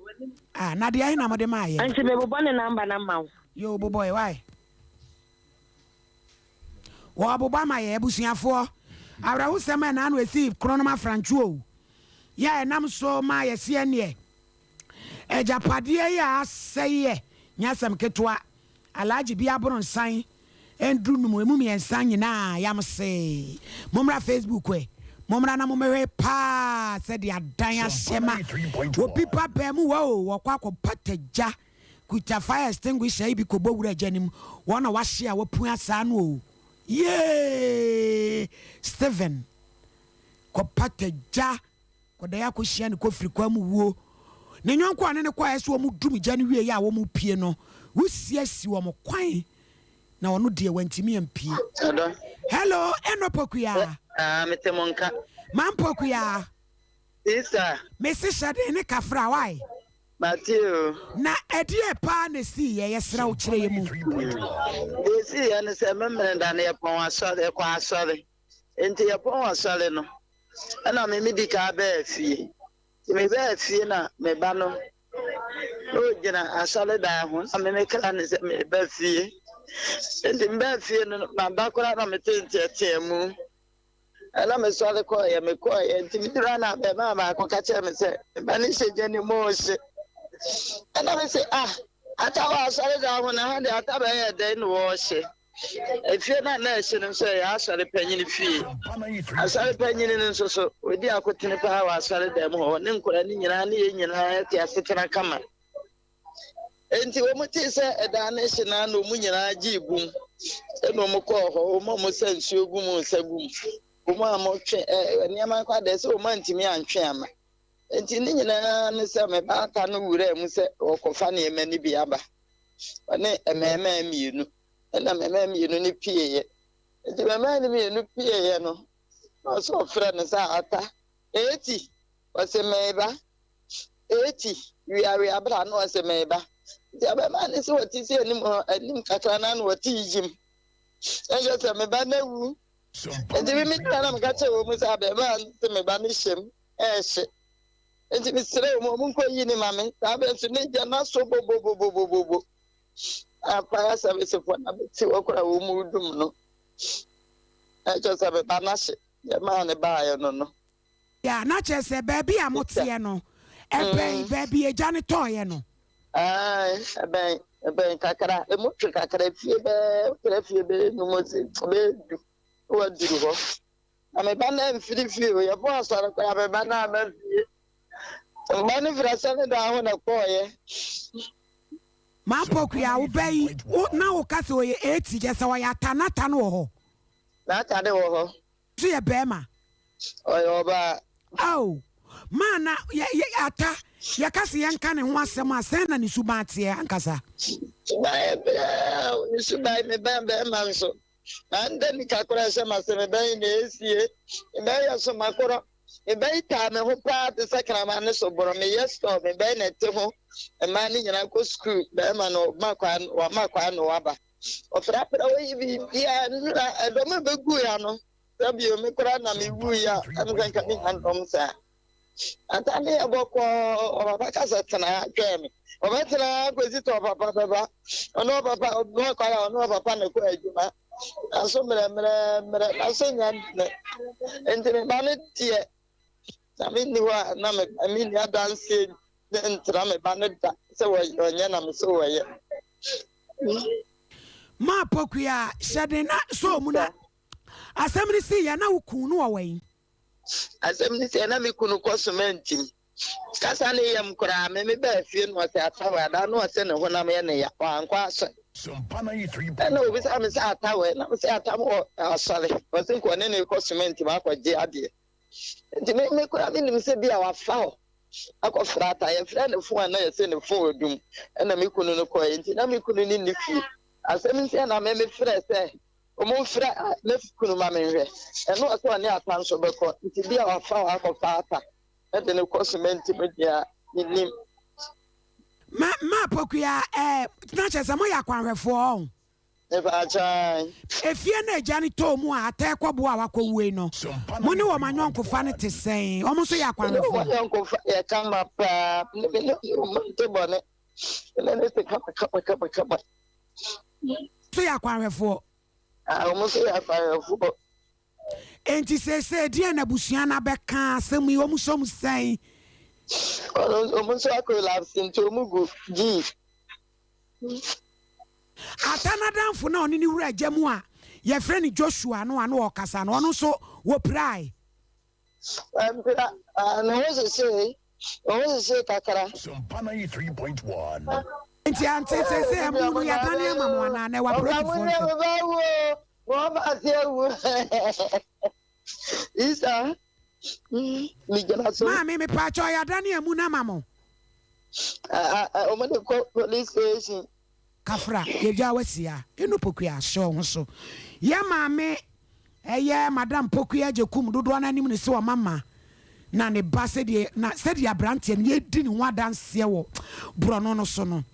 Ah, na deɛ na mode maa yɛ. Nti mebobɔ ne namba na ma wo. Yo, bobɔ yɛ why? Wɔbobɔ ama yɛ abusuafoɔ. Awerɛhosɛm a ɛna ano esi kronom afrantwo o. Yɛ a ɛnam so ma yɛseɛ neɛ. Agyapadeɛ yi a asɛeɛ nyɛ asɛm ketewa. Alhaji bi aboro nsan nduru num emu miɛnsa nyinaa yam see. Mommra Facebook ɛ. Mommra na mommɛhwɛ paa sɛdeɛ adan ahyɛ ma. Obi ba baa mu wɔ o, wɔkɔ akɔpata gya kuta fire extinguisher yi bi kɔbɔ wura gya no mu. Wɔn na wahye a wapua saa no o. Yee! Stephen kɔpata gya. Kɔdae akɔhyia no kɔfiri kwan mu wuo. Ne yɔnko a ɔne no kɔeɛ sɛ wɔdum gya no wieeɛ a wɔrepue no, wusie asi wɔn kwan, na ɔno deɛ wantumi ampue. Ɔdɔ. Hello, Eno Pokuya. Ah, mete mo nka. Man Pokuya. Sister. Mese hyɛ den ne kafra, why? Mate o. Na ɛdeɛ paa na ɛsiiɛ, yɛsrɛ wo kyerɛ yɛ mu. Deɛ ɛsiiɛ ne sɛ, Memeneda no yɛpɔn asɔre, yɛkɔ asɔre. Enti yɛpɔn asɔre no, ɛna me medi kan bɛɛ fie. Nti mebɛɛ fie na me ba no na ogyina asɔredan ho na me mekra no sɛ meba fie. Nti mebɛɛ fie no maba koraa na mete nteɛteɛmu. Ɛna mesɔre kɔɔeɛ mekɔɔeɛ nti meduru ha na abɛɛmaa baako ka kyerɛ me sɛ me ba no hyɛ gya ne mu ɔhye. Ɛna me se ah ata wɔ asɔredan ho na ha deɛ ata bɛyɛ dɛn na wɔɔhye. Efie no a na ɛhye no nso yɛ asɔre panyin fie. Asɔre panyin no nso so, odi akotene paa wɔ asɔredan mu hɔ. Ɔne nkwadaa no nyinaa ne yɛn nyinaa te asetena kama. Enti wɔn tee sɛ ɛdan no hye no na wɔn nyinaa gyee bum. Ɛna wɔn kɔɔ hɔ, wɔn a wɔsa nsuo gu mu nsa gu mu, wɔn a wɔtwe ɛ nneɛma kɔ adeɛ sɛ wɔn antumi antwe ama. Enti ne nyinaa ne sɛ me baata no wuraa mu sɛ ɔrekɔfa nneɛma no bi aba. Ɔne mmarimaa mmienu. Ɛna mmarimaa mmienu no pieeɛ. Enti mmarimaa no mmienu pieeɛ no, na ɔsɛ ɔfrɛ no sɛ ata. Eti, ɔse meba. Eti, wiawia bra na ɔse meba. Nti abarimaa no sɛ ɔte sɛ anim hɔ, anim kakra na na ɔte yim. Ɛnhyɛ sɛ me ba no awu. Enti me megyina na meka kyerɛ wɔn mu sɛ abarimaa no se me ba no hyɛm ɛrehye. Enti mesrɛ wɔn wɔn nkɔ yi ne ma me. Saa bere nso ne gya no asɔ bobobobobobo. A fire service foɔ na bɛte hɔ koraa wɔn mu dum no. Ɛkyɛ sɛ me ba no ahye. Deɛ maa ne baeɛ no no. Yeah, na kyerɛ sɛ baabi a moteɛ no, ɛbɛn baabi agya no tɔeɛ no? Ae, ɛbɛn, ɛbɛn kakra. Emu twe kakra, efie bɛyɛ, wotra fie bɛyɛ num ose, bɛyɛ du, na waduru hɔ. Na me ba no amfiri fie o, yɛbɔɔ asɔre koraa, me ba no amma fie. Me ba no firi asɔredan hɔ na ɛkɔɔeɛ. Mampokua, wo ba yi, wo, na woka sɛ ɔyɛ 80, kyerɛ sɛ ɔyɛ ata, n'ata no wɔ hɔ? N'ata no wɔ hɔ. Nso yɛ bɛɛma. Ɔyɛ ɔbaa. Ao, maa na yɛ, yɛ, ata, yɛka se yɛnka ne ho asɛm a, sɛn na ne suban teɛ ankasa? Suban yɛ brɛoo, ne suban, me ba bɛɛma nso, manda nika koraa hyɛ m'ase, me ba yi na esie, me ba yi yɛ somakorɔ, me ba yi taa me ho paa te sɛ kraman ne soborɔ, meyɛ store, me ba yi na ɛte ho, mmaa no nyinaa kɔ sukuu, bɛɛma no ɔma kwan, wama kwan na waba. Ɔprapra hɔ yi biribiara nnura ɛdɔm a ɛbɛguu ya no sɛ bio me koraa na mewui a ɛm sɛ nka menya ndɔm saa. Ata ne yɛ bɔkɔɔ ɔpapa ka sɛ tena ha twɛn me. Ɔbɛtena ha kɔsi sɛ ɔpapa bɛba. Ɔne ɔpapa ɔbɛma kwan a ɔne ɔpapa na ɛkɔ adwuma. Naso mmerɛmmerɛmmerɛ naso nya ntene. Nti me ba no deɛ na menni hɔ a na menni adanseɛ ntra me ba no da sɛ ɔnyɛ na me sɛ wɔyɛ. Maa Pokuya hyɛ den na sɔɔ mu na asɛm no sii yɛ na wo kun no wɔ wɛn? Asɛm no sii yɛ na me kunu kɔ soma ntim. Kasa ne yam koraa me me baa fie no ɔsɛ atawɛ adaa no ɔsɛ ne honam yɛ ne ya wankɔ asɔre. Ɛna obisa me sɛ atawɛ na me sɛ atam wɔ asɔre ɔsɛ nka ɔne ne kɔ soma ntim akɔgye adeɛ. Nti me me koraa me nim sɛ bi a wafa hɔ. akɔfrɛ Ata. Yɛfrɛ ne fon a na yɛse ne fon adum. Ɛna me kunu no kɔeɛ nti na me kunu no nni fie. Asɛm nti na me mefrɛɛ sɛ wɔmfrɛ me kunu ma menhwɛ. Ɛno ɔsɛ ɔne Ata nso bɛkɔ nti bi a wafa hɔ akɔfa Ata de no kɔ sumɛnti mu deɛ a mennim. Ma ma Pokuya ɛɛ na kyerɛ sɛ moyɛ akwanhwɛfoɔ ɔn. Mepaakyɛw. Efie no a agya no tɔɔ mu a Atɛɛ kɔboa a wakɔwue no, mo ne wɔn ayɔnkofa no te sɛn? Wɔn nso yɛ Me ne akwanhwɛfoɔ? wɔn ayɔnkofa yɛ kama paa. Me ne wɔn nte bɔne. Me ne no te kama kama kama kama. Nso yɛ akwanhwɛfoɔ? Ah, wɔn nso yɛ akwanhwɛfoɔ. Enti seesei deɛn na abusua no abɛka asɛm yi? Wɔn sɔ mu sɛn? Wɔn nso akolapse nti wɔn gu G. Ata n'adamfo no a ɔne ne wura gya mu a wɔfrɛ no Joshua no a na ɔrekasa no, ɔno nso wɔpirae. Wampira, ne ho hyehyee, ne ho hyehyee kakra. Enti ante seesei amu no yɛadane ama mo anaa? Na ɛwɔ apolisifoɔ nsam. Isa, megyina so. Maame, mepaakyɛw yɛadane amu no ama mo. Wɔn de kɔ police station. Kafra, yɛgyaa wo asi ha. Eno Pokuya, hyɛ wo ho so. Yɛn maame, ɛyɛ Madam Pokuya Agyekum, dodoɔ no ara nim no sɛ ɔmama na ne ba sɛdeɛ na sɛdeɛ aberanteɛ no yɛredi ne ho adanseɛ wɔ borɔno no so no,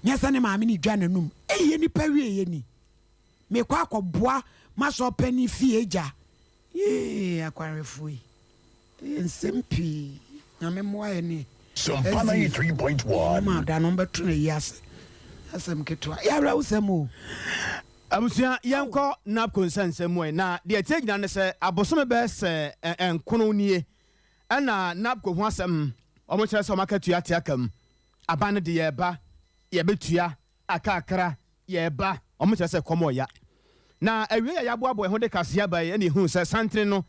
nyɛ sɛ ne maame no dwa n'anum. Ei, yɛ nipa wieɛ ni. Mekɔ akɔboa m'asɔrpanin fie gya. Yee akwanhwɛfoɔ yi ɛyɛ nsɛm pii Nyame mmoa yɛn ne Sompa ɛzi 93.1. Yɛnom ada no ɔmbɛto no ayi ase asɛm ketewa yɛ awerɛhosɛm o. Abusua yɛnkɔ NABCO nsɛnsɛm mu ɛ, na deɛ ɛteɛ nyinaa ne sɛ abosome bɛyɛ sɛ nkono nie ɛna NABCO ho asɛm wɔn kyerɛ sɛ wɔn akatua te aka mu, aban no de yɛɛba yɛbɛtua akakra yɛɛba wɔn kyerɛ sɛ kɔm ɔya. Na awiei a yɛaboaboa yɛn ho de kaseɛ aba yi ɛna yɛhunu sɛ santene no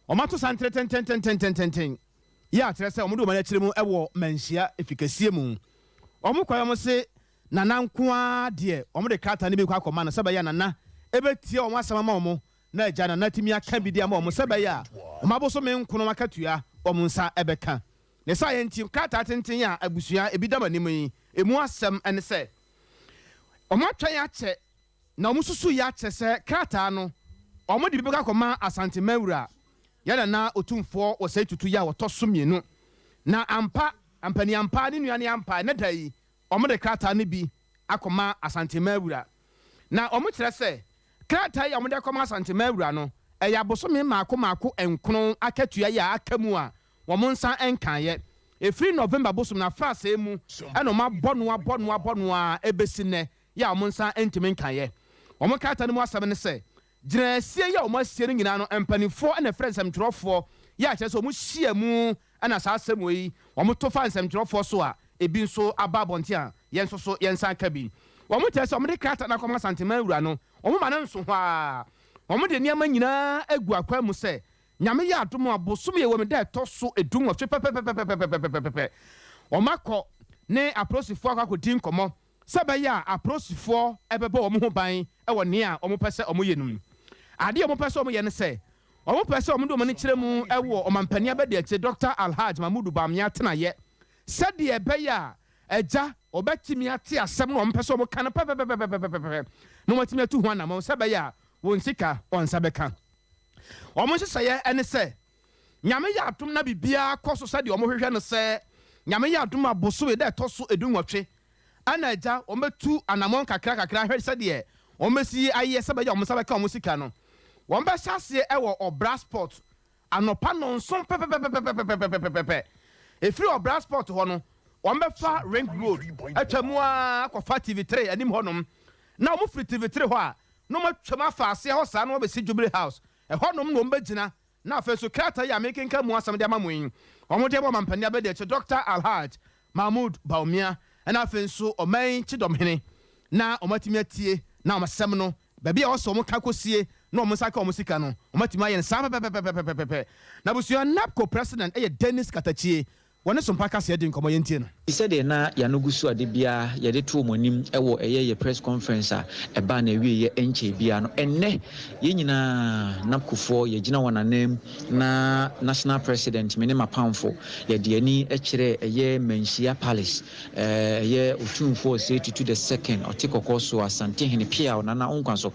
wɔn ato santene tentententententen yɛ a kyerɛ sɛ wɔn de wɔn ani akyerɛ mu wɔ manhyia efikɛseɛ mu. Wɔn kɔɛ wɔn se Nana nko ara deɛ wɔn de krataa no bi kɔ akɔma no sɛ ɛbɛyɛ a Nana ɛbɛtie wɔn asɛm ama wɔn na agya Nana atumi aka bi de ama wɔn sɛ ɛbɛyɛ a wɔn abosome nkono akatua wɔn nsa ɛbɛka. Ne saayɛ nti, krataa tenten a abusua ebi da m'anim yi, emu asɛm ne sɛ, Wɔatwɛn akyɛ na wɔsusuiɛ akyɛ sɛ krataa no wɔde bi bɛkɔ akɔma Asante Mawura, yɛn Nana Otumfoɔ Osei Tutu yi a ɔtɔ so mmienu. Na ampa, ampaniampa, ne nua ne ampa, ɛnnɛ da yi, wɔde krataa no bi akɔma Asante Mawura. Na wɔkyerɛ sɛ krataa yi a wɔde akɔma Asante Mawura no, ɛyɛ abosome mmaako mmaako nkron akatua yi a aka mu a wɔn nsa nkaeɛ. Ɛfiri November bosom no afrasɛɛ mu na wɔabɔ no abɔ no abɔ no ara ɛbɛsi nnɛ yi a wɔn nsa ntumi nkaeɛ. Wɔn krataa no mu asɛm ne sɛ, gyinaeɛsie yi a wɔasie no nyinaa no mpaninfoɔ na ɛfrɛ nsɛmtwerɛfoɔ yi a kyerɛ sɛ wɔhyia mu na saa asɛm wei wɔto fa nsɛmtwerɛfoɔ so a ebi nso aba abɔnten a yɛn nso so yɛn nsa aka bi. Wɔkyerɛ sɛ wɔde krataa no akɔma Asanteman wura no, wɔma no nso hɔ ara. Wɔde nneɛma nyinaa agu akwan mu sɛ Nyame yɛ adom a, bosome a ɛwɔ mu da a ɛtɔ so dunwɔtwe pɛpɛpɛpɛpɛpɛpɛpɛ, wɔakɔ ne apolisifoɔ akɔ akɔdi nkɔmmɔ sɛ ɛbɛyɛ a apolisifoɔ bɛbɔ wɔn ho ban wɔ nea wɔpɛ sɛ wɔyɛ no mu. Adeɛ a wɔpɛ sɛ wɔyɛ ne sɛ, wɔpɛ sɛ wɔde wɔn ani kyerɛ mu wɔ Ɔmampanin Abadiakyire Dɔkta Alhaj Mahmudu Bawumia atenaeɛ sɛdeɛ ɛbɛyɛ a Agya, wɔbɛtumi ate asɛm no a wɔpɛ sɛ wɔka no pɛpɛpɛpɛpɛpɛpɛ na wɔatumi atu ho anammɔn sɛ ɛbɛyɛ a wɔn sika wɔn nsa bɛka. Wɔn nhyehyɛeɛ ne sɛ, Nyame yɛ adom na biribiara kɔ so sɛdeɛ wɔhwehwɛ no sɛ Nyame yɛ adom a bosome da ɛtɔ so dunwɔtwe ɛna agya wɔbɛtu anamɔn kakra kakra ahwɛ sɛdeɛ wɔbɛsi ayɛ sɛ ɛbɛyɛ a wɔn nsa bɛka wɔn sika no. Wɔbɛhyɛ aseɛ wɔ Ɔbra Sport anɔpa nnɔnson pɛpɛpɛpɛpɛpɛpɛpɛpɛ. Ɛfiri Ɔbra Sport hɔ no, wɔbɛfa Ring Road atwa mu ara akɔfa TV3 anim hɔnom, na wɔfiri TV3 hɔ a, na wɔatwam afa aseɛ hɔ saa na wɔabɛsi Jubilee House. Ɛhɔnom na wɔbɛgyina, na afei nso krataa yi a merekenkan mu asɛm de ama mo yi, wɔde ama Ɔmampanin Abadiakyire Dɔkta Alhaj Mahmood Bawumia, ɛna afei nso ɔman Kyidɔmhene, na wɔatumi atie na wɔn asɛm no, baabi a ɛwɔ sɛ wɔka kɔsie na wɔn nsa ka wɔn sika no, wɔatumi ayɛ no saa pɛpɛpɛpɛpɛpɛ. Na abusua NABCO President yɛ Dennis Katakyie. Wɔne Sompa Kaseɛ di nkɔmmɔ, yɛntie no. Sɛdeɛ na yɛn ano gu so a da biara yɛde to wɔn anim wɔ ɛyɛ yɛ press conference a ɛbaa n'awieɛ ɛnkyɛɛ biara no, ɛnnɛ yɛn nyinaa NAPCOfoɔ yɛgyina wɔn ananmu na National President me ne m'apamfo yɛde yɛn ani kyerɛɛ ɛyɛ Manhyia Palace, ɛyɛ Otumfoɔ Osei Tutu the Second ɔte kɔkɔɔ soɔ Asantehene Piaw Nana Onkwaso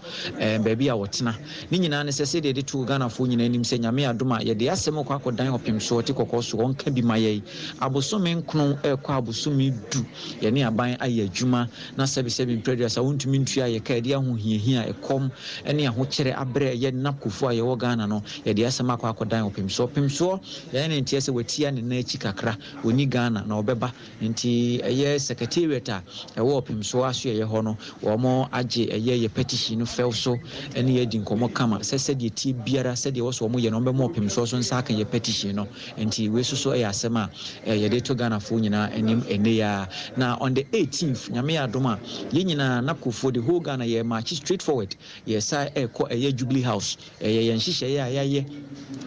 baabi a ɔtena. Ne nyinaa ne sɛ, sɛdeɛ yɛde too Ghanafoɔ nyinaa anim sɛ Nyame adom a, yɛde asɛm rekɔ akɔdan ɔpemsoɔ te kɔkɔɔ so, ɔnka bi ma yɛn. Abosome nkron rekɔ abosome du, yɛne aban ayɛ adwuma, na sɛbesɛbe mprɛduasa wontumi ntua yɛ ka, ɛde ahohiahia, ɛkɔm ne ahokyerɛ abrɛ yɛn NAPCOfoɔ a yɛwɔ Ghana no, yɛde asɛm akɔ akɔdan ɔpemsoɔ. Ɔpemsoɔ, yɛne no nteɛ sɛ watia ne nan akyi kakra, ɔnni Ghana, na ɔbɛba. Nti ɛyɛ secretariat a ɛwɔ Ɔpemsoɔ asoɛeɛ hɔ no, wɔn agye ɛyɛ yɛ petition no fɛw so ne yɛ adi nkɔmmɔ kama sɛ sɛdeɛ ɛteɛ biara sɛdeɛ ɛwɔ sɛ wɔn yɛ no wɔn bɛma Ɔpemsoɔ so nsa aka yɛ petition no. Nti wei nso so yɛ asɛm a yɛde reto Ghanafoɔ nyinaa anim ɛnnɛ yi ara. Na on the 18th, Nyame yɛ adom a, yɛn nyinaa, NAPCOfoɔ, the whole Ghana, yɛ marche straight forward, yɛresan rekɔ ɛyɛ Jubilee House. Ɛyɛ yɛn nhyehyɛeɛ a yɛayɛ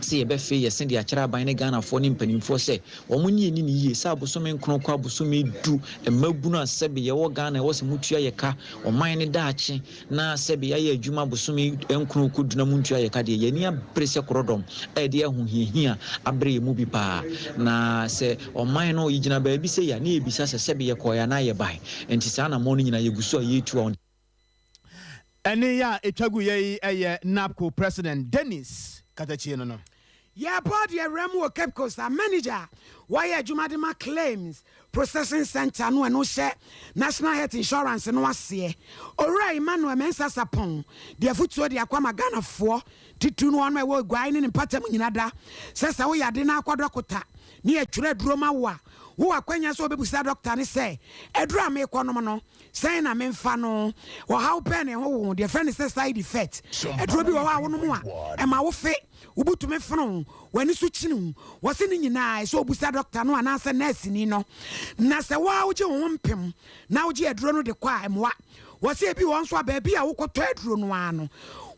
sɛ yɛbɛfe yɛse de akyerɛ aban ne Ghanafoɔ ne mpanimfoɔ sɛ wɔn ne yɛnni no yie sɛ abosome nkron kɔ abosome du mmabunu a sɛbe yɛwɔ Ghana ɛwɔ sɛ motua yɛ ka ɔman no daakye na sɛbe yɛayɛ adwuma abosome nkron kɔ du na montua yɛ ka deɛ yɛn ani abere sɛ korɔdɔm a ɛde ahohiahia abrɛ yɛn mu bi paa na sɛ ɔman no yɛgyina baabi sei a ne yɛbisa sɛ sɛbe yɛkɔeɛ anaa yɛbae nti saa anammɔn no nyinaa yɛgu so a yɛretu a Ɛnne yi a ɛtwa guiɛ yi yɛ NABCO President Dennis Katakyie no no. Yɛbɔɔ deɛ wura mu wɔ Cape Coast a manager a wɔyɛ adwuma de ma Claims Processing Centre no a ɛno hyɛ National Health Insurance no aseɛ, Owura Emmanuel Mensah Sarpong de afotuo de akɔ ama Ghanafoɔ titiriw no wɔn a ɛwɔ Aguae ne ne mpɔtam nyina da sɛ sɛ woyɛ ade na akɔ dɔkota ne yɛtwerɛ aduro ma wo a wowɔ akwanya sɛ wobɛbusa dɔkota no sɛ aduro a merekɔnom no Sɛn na memfa no? Ɔhaw bɛn na ɛho wo? Deɛ yɛfrɛ no sɛ side effect. Aduro bi wɔ hɔ a wonom a, ɛma wo fe, wo bo tumi fono wo, w'ani so kyini wo. Wɔse ne nyinaa ɛsɛ sɛ wobisa dɔkta no anaasɛ nɛɛseni no. Na sɛ wo ara wogye wo ho mpem na wogye aduro no de kɔ a, ɛmmoa. Wɔse ebi wɔ hɔ nso a, baabi a wokɔtɔ aduro no ara no,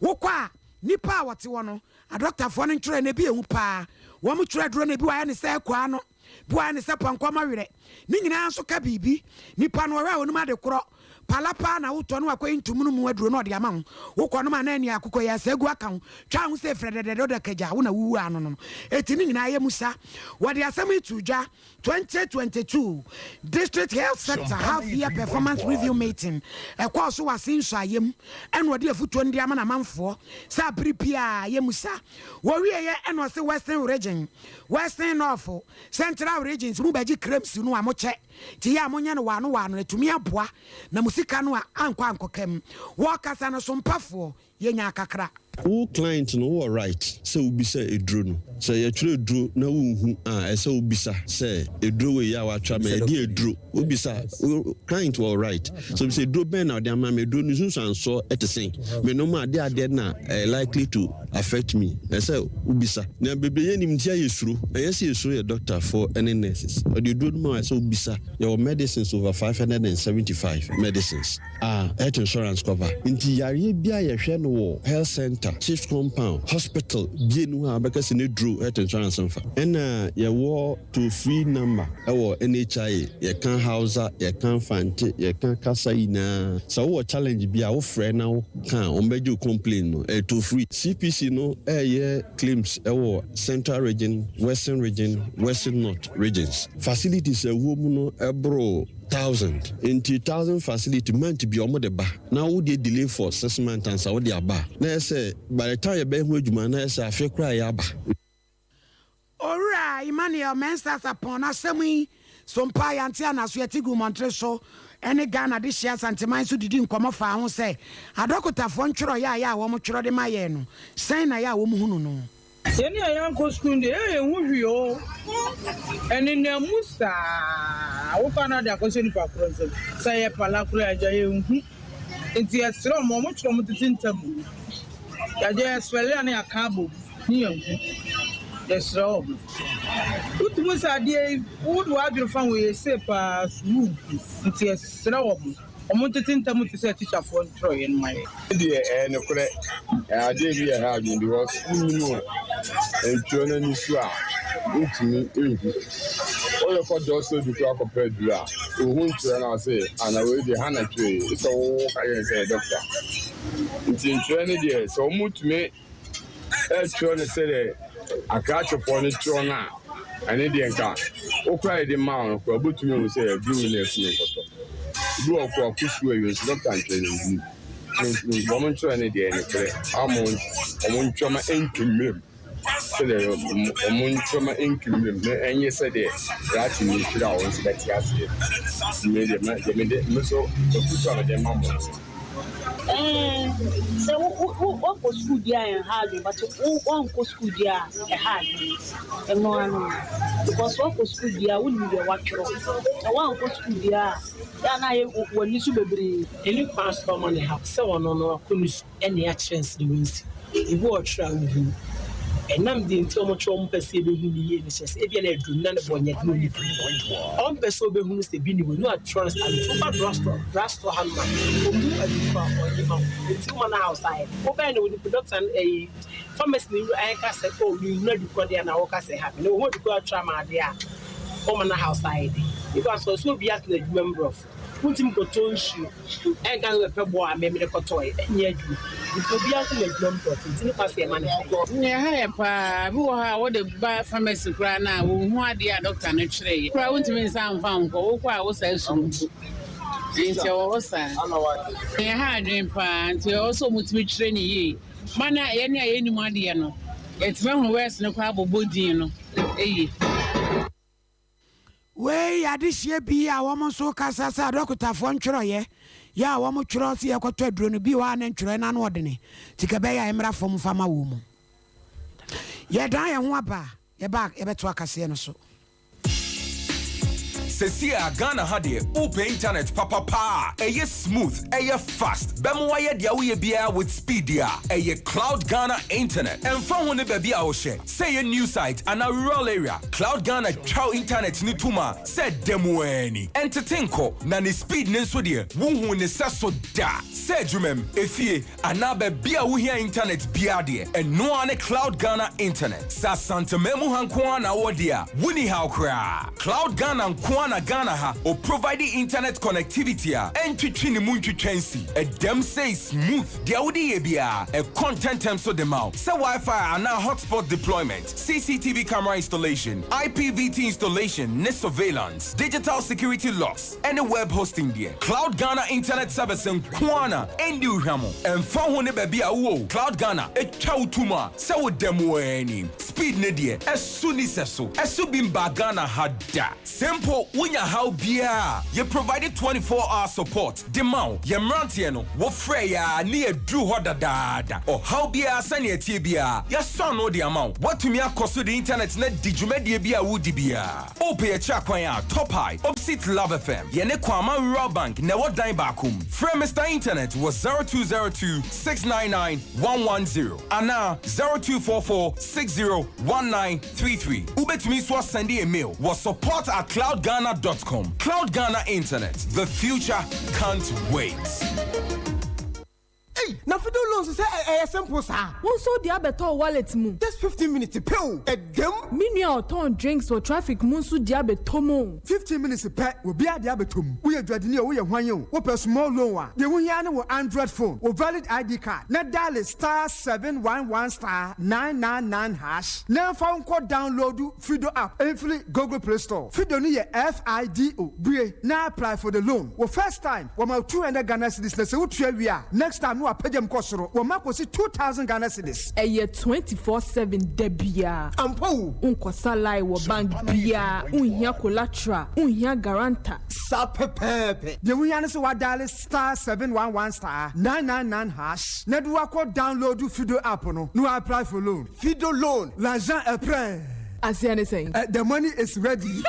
wokɔ a, nnipa a wɔte hɔ no, adɔktafoɔ no ntwerɛ no, ebi yɛ hu paa. Wɔtwerɛ aduro no, ebi wɔ hɔ a ayɛ no sɛ akwaa no. Buae no sɛ pɔnkɔ ma werɛ. Ne nyinaa nso ka biribi. Nipa no, ɔhwɛ a onim ade korɔ. Pala paa na wotɔ na wakɔyi ntomono mu aduro na ɔde ama wo. Wokɔnom a na ani akokɔ yi asɛ agu aka wo. Twa ho sɛ frɛdɛdɛdɛ wode kagya wo na wuwu ano no. Eti ne nyinaa yɛ mu sa. Wɔde asɛm yi too dwa 2022 District Health Sector Half Year Performance Review Meeting ɛkɔɔ so wɔ Asin Nsuayɛ mu ɛna ɔde afutuo no de ama n'amanfoɔ sɛ abere biara yɛ mu sa. Wɔwieɛ ɛna ɔse Western Region Western North, Central regions mu bɛgye krems no a mokyɛ nti yɛ a monyɛ no waano waano atumi aboa na mo sika no a ankɔ ankɔka mu. Wɔkasa no so mpafoɔ yɛnyaa kakra. Wo client no wowɔ right sɛ wobisa eduro no. Sɛ yɛtwerɛ eduro na wonhu a ɛsɛ wobisa sɛ eduro wei a watwerɛ ama yi ɛdeɛn eduro? Wobisa, wo client wɔ right sɛ obisa eduro bɛn na ɔde ama me, eduro no nsunsuansoɔ te sɛn, menom a adeɛ adeɛ na ɛyɛ likely to affect me, ɛsɛ sɛ wobisa. Nea bebree yɛnnim nti a yɛsuro, ɛnyɛ sɛ yɛsuro yɛ doctorfoɔ ne nurses, ɔde aduro no ma wo a ɛsɛ sɛ wobisa. Yɛwɔ medicines over 575 medicines a health insurance cover, nti yareɛ biara a yɛhwɛ no wɔ health centre, chiefs compound, hospital biara nni hɔ a wobɛka sɛ n'aduro health insurance mfa. Ɛna yɛwɔ Toll free number wɔ NHIA, yɛka Hausa, yɛka Fante, yɛka kasa nyinaa. Sɛ wowɔ challenge bi a, wo frɛ na wo ka a, wɔn bɛgye wo complain no. Ɛyɛ toll free. CPC no ɛɛyɛ claims wɔ Central region, Western region, Western North regions. Facilities a ɛwɔ mu no ɛboro thousand. Nti thousand facility month bia wɔn de ba na wo deɛ delay for 6 months ansa wo de aba a, na ɛyɛ sɛ by the time yɛbɛyɛ ho adwuma no na ɛyɛ sɛ afe koraa yɛ aba. Owura Emmanuel Mensah Sarpong n'asɛm yi so mpa yɛante anaso yɛte guu mmɔntere so ne Ghana dehyeɛ Asanteman so didi nkɔmmɔ faa ho sɛ adɔkotafoɔ ntwerɛeɛ a yɛ a wɔn twerɛ de ma yɛn no sɛn na yɛ a wɔn hunu no. Yɛn a yɛankɔ sukuu no deɛ, yɛn yɛnhu hwee oo. Ɛnenam mu saa. Wofa no de akɔhyɛ nipa korɔ nsam. Sɛ ɛyɛ pala koraa a, agya yɛnhu. Nti yɛsrɛ wɔn, wɔtwerɛ wɔn tete ntam. Yɛagya yɛswɛle a na yɛaka abom ne yɛnhu. Yɛsrɛ wɔn. Wotumi sɛ adeɛ yi, wode w'adwene fa ho yɛ sei paa so wonhu. Nti yɛsrɛ wɔn. Wɔn tete ntam te sɛ tikyafoɔ ntwerɛeɛ no ma yɛn. Deɛ ɛyɛ nokorɛ, ɛyɛ adeɛ bi a ɛha adwene because wonnim a ntwerɛ no ani so a, wontumi nhu. Worekɔ drugstore bi koraa kɔpɛ aduru a, wohu ntwerɛ no a wɔse, ah na wei deɛ ha na twerɛ yi, sɛ wo ka kyerɛ no sɛ ɛyɛ dɔkta. Nti ntwerɛ no deɛ sɛ wɔtumi twerɛ no sɛdeɛ akrakyefoɔ no twerɛ no a, ɛno deɛ nka wo koraa yɛde ma wo no koraa wobɛtumi ahu sɛ aduru wei na ɛsɛ menkɔtɔ. Ebi wɔ hɔ koraa ɔkɔ sukuu awie nso dɔkta ntwerɛ no nhunu. Nti wɔn ntwerɛ no deɛ ɛyɛ nokorɛ ama wɔn ntwerɛ ma ɛntwa mmerɛ mu. Sɛdeɛ wɔn ntwerɛ ntwimmerɛ mu, na ɛnyɛ sɛdeɛ krakye no twerɛ a wɔn nso bɛte aseɛ. Me deɛ, me deɛ mede, me nso afutuo a mede ma mo no. Ɛɛ sɛ wo wo wo woakɔ sukuu deɛ a ɛnha adwene but wo woankɔ sukuu deɛ a ɛha adwene ɛno ara no because woakɔ sukuu deɛ a wonim deɛ woatwerɛ na woankɔ sukuu deɛ a yɛ a na ayɛ w'ani so bebree. Ɛni kwan so ɔma ne haw sɛ ɔno no akɔ ne su. Ɛne akyerɛ nsere wonsi. Ebi wɔ ɔtwerɛ a wohu. Ɛnam deɛ nti a wɔtwerɛ wɔn pɛ sɛ yɛbɛhu no yie no kyerɛ sɛ ebia na aduru no na ne bɔ nyɛ den onipa mu. Ɔmpɛ sɛ ɔbɛhunu sɛ bi ni hɔ no atwerɛ no saa nti woba drugstore drugstore hanom a ɔhu aduru ko a ɔnye ma wo nti woma no house ayɛ wobɛyɛ no onipa doctor no ɛyi pharmacy no wura ɛka sɛ oh menhunu aduru korɔ deɛ na woka sɛ ha me na ɔhu aduru korɔ atwerɛ ama adeɛ a woma no house ayɛ den because ɔsɛ obi atena adwuma mu brɔfo wontumi kɔtɔ nsuo Ɛnka sɛ bɛpɛ bɔ a me mede kɔtɔe. Ɛnyɛ adwuma. Nti obiara nso nya adwuma mu prɔfo nti ne kwa sɛ yɛma no pɛ. Nea ɛha yɛ paa, bi wɔ hɔ a wode ba pharmacy koraa no a, wonhu adeɛ a dɔkta no twerɛeɛ koraa, wontumi nsan mfa nkɔ, wokɔ a wo saa suro mpo. Nti ɛwɔ hɔ saa. Nea ɛha adwene paa, nti ɛwɔ sɛ wɔtumi twerɛ no yie ma na yɛne a yɛnnim adeɛ no, yɛatumi ahunu words no koraa abobɔ din no yie. Wei yɛ adehyeɛ bi a wɔn nso kasa sɛ adɔkotafoɔ ntwerɛeɛ yɛ a wɔn twerɛ sɛ yɛkɔtɔ aduro no bi wɔ a ne ntwerɛeɛ no ano ɔdene nti ka ɛbɛyɛ a ɛmmra fam mfa ma wɔn mu. Yɛdan yɛn ho aba a, yɛba a yɛbɛto akaseɛ no so. Sesie a Ghana ha deɛ wopɛ internet papa paa a ɛyɛ smooth, ɛyɛ fast, bɛma wayɛ deɛ woyɛ biara with speed deɛ a, ɛyɛ Cloud Ghana Internet. Ɛmfa ho ne baabi a wohyɛ, Sɛ ɛyɛ new site anaa rural area, Cloud Ghana twa wo internet no tom a sɛ da mu ara ni. Ɛntete nkɔ, na ne speed no nso deɛ, wonhuu ne sɛso da. Sɛ adwumam, efie, anaa baabi a wohia internet biara deɛ, ɛno ara ne Cloud Ghana Internet. Sɛ Asanteman mu ha nko ara na wowɔ deɛ a, wonni haw koraa. Cloud Ghana nko ara na Ghana ha ɔprovide internet connectivity a ɛntwetwe ne mu ntwitwa nsi. Ɛdam sei smooth. Deɛ wode yɛ biara, ɛkɔ ntɛmntɛm so de ma wo, sɛ Wi-Fi anaa hotspot deployment, CCTV camera installation, IPVT installation ne surveillance, digital security locks, ɛne web hosting deɛ, Cloud Ghana Internet Service nko ara na ɛndi wo hwammɔ. Ɛmfa ho ne baabi a wowɔ o, Cloud Ghana twa wo to mu a sɛ woda mu ara ni. Speed no deɛ, ɛso nni sɛso. Ɛso bi mbaa Ghana ha da. Sɛ mpo wonya haw biara a, yɛ provide 24 hour support de ma wo. Yɛn mmeranteɛ no, wofrɛ yɛ a ne yɛaduru hɔ dadaada. Ɔhaw biara sɛnea ɛteɛ biara, yɛasɔ ano de ama wo. Woatumi akɔ so de internet no adi dwumadie bi a woredi biara. Wopɛ yɛn akyiri akwan a, Top High, opposite Love FM. Yɛne Kwama Rural Bank na ɛwɔ dan baako mu. Frɛ Mister Internet wɔ 0202 699 110 anaa 0244 60 19 33. Wobɛtumi nso asɛnde yɛn mail wɔ support at cloudghana dot com. Cloud Ghana Internet, the future can't wait. Ei na fido loans sɛ ɛyɛ simple saa. Wo nso wode abɛtɔ wo wallet mu. Just 15 minutes pɛ o, ɛdam. Me nua a ɔtɔn drinks wɔ traffic mu nso de abɛtɔ mu o. 15 minutes pɛ, obiara de abɛtɔ mu. Woyɛ dwadini o, woyɛ hwan o, wopɛ small loan a, deɛ wohia ara ne wo Android phone, wo valid ID card, na diale star 711 star 999 hash. Na mfa wo nkɔ downloadu Fido app mfiri Google Play Store. Fido no yɛ F-I-D-O. Bue na apply for the loan. Wo first time, wɔma wo 200 Ghana cedis na sɛ wotua wie a, next time no wɔapagya mu kɔ soro, wɔma kɔsi 2,000 Ghana cedis. Ɛyɛ 24/7 da biara. Ampa o! Wonkɔsa line wɔ bank biara, wonhia collateral, wonhia guarantor. Saa pɛpɛɛpɛ. Deɛ wohia ne sɛ woadiale star 711 star 999 hash na de woakɔ downloadu Fido app no na woapply for loan. Fido loan, l'argent est prêt. Aseɛ ne sɛn? Eh, the money is ready.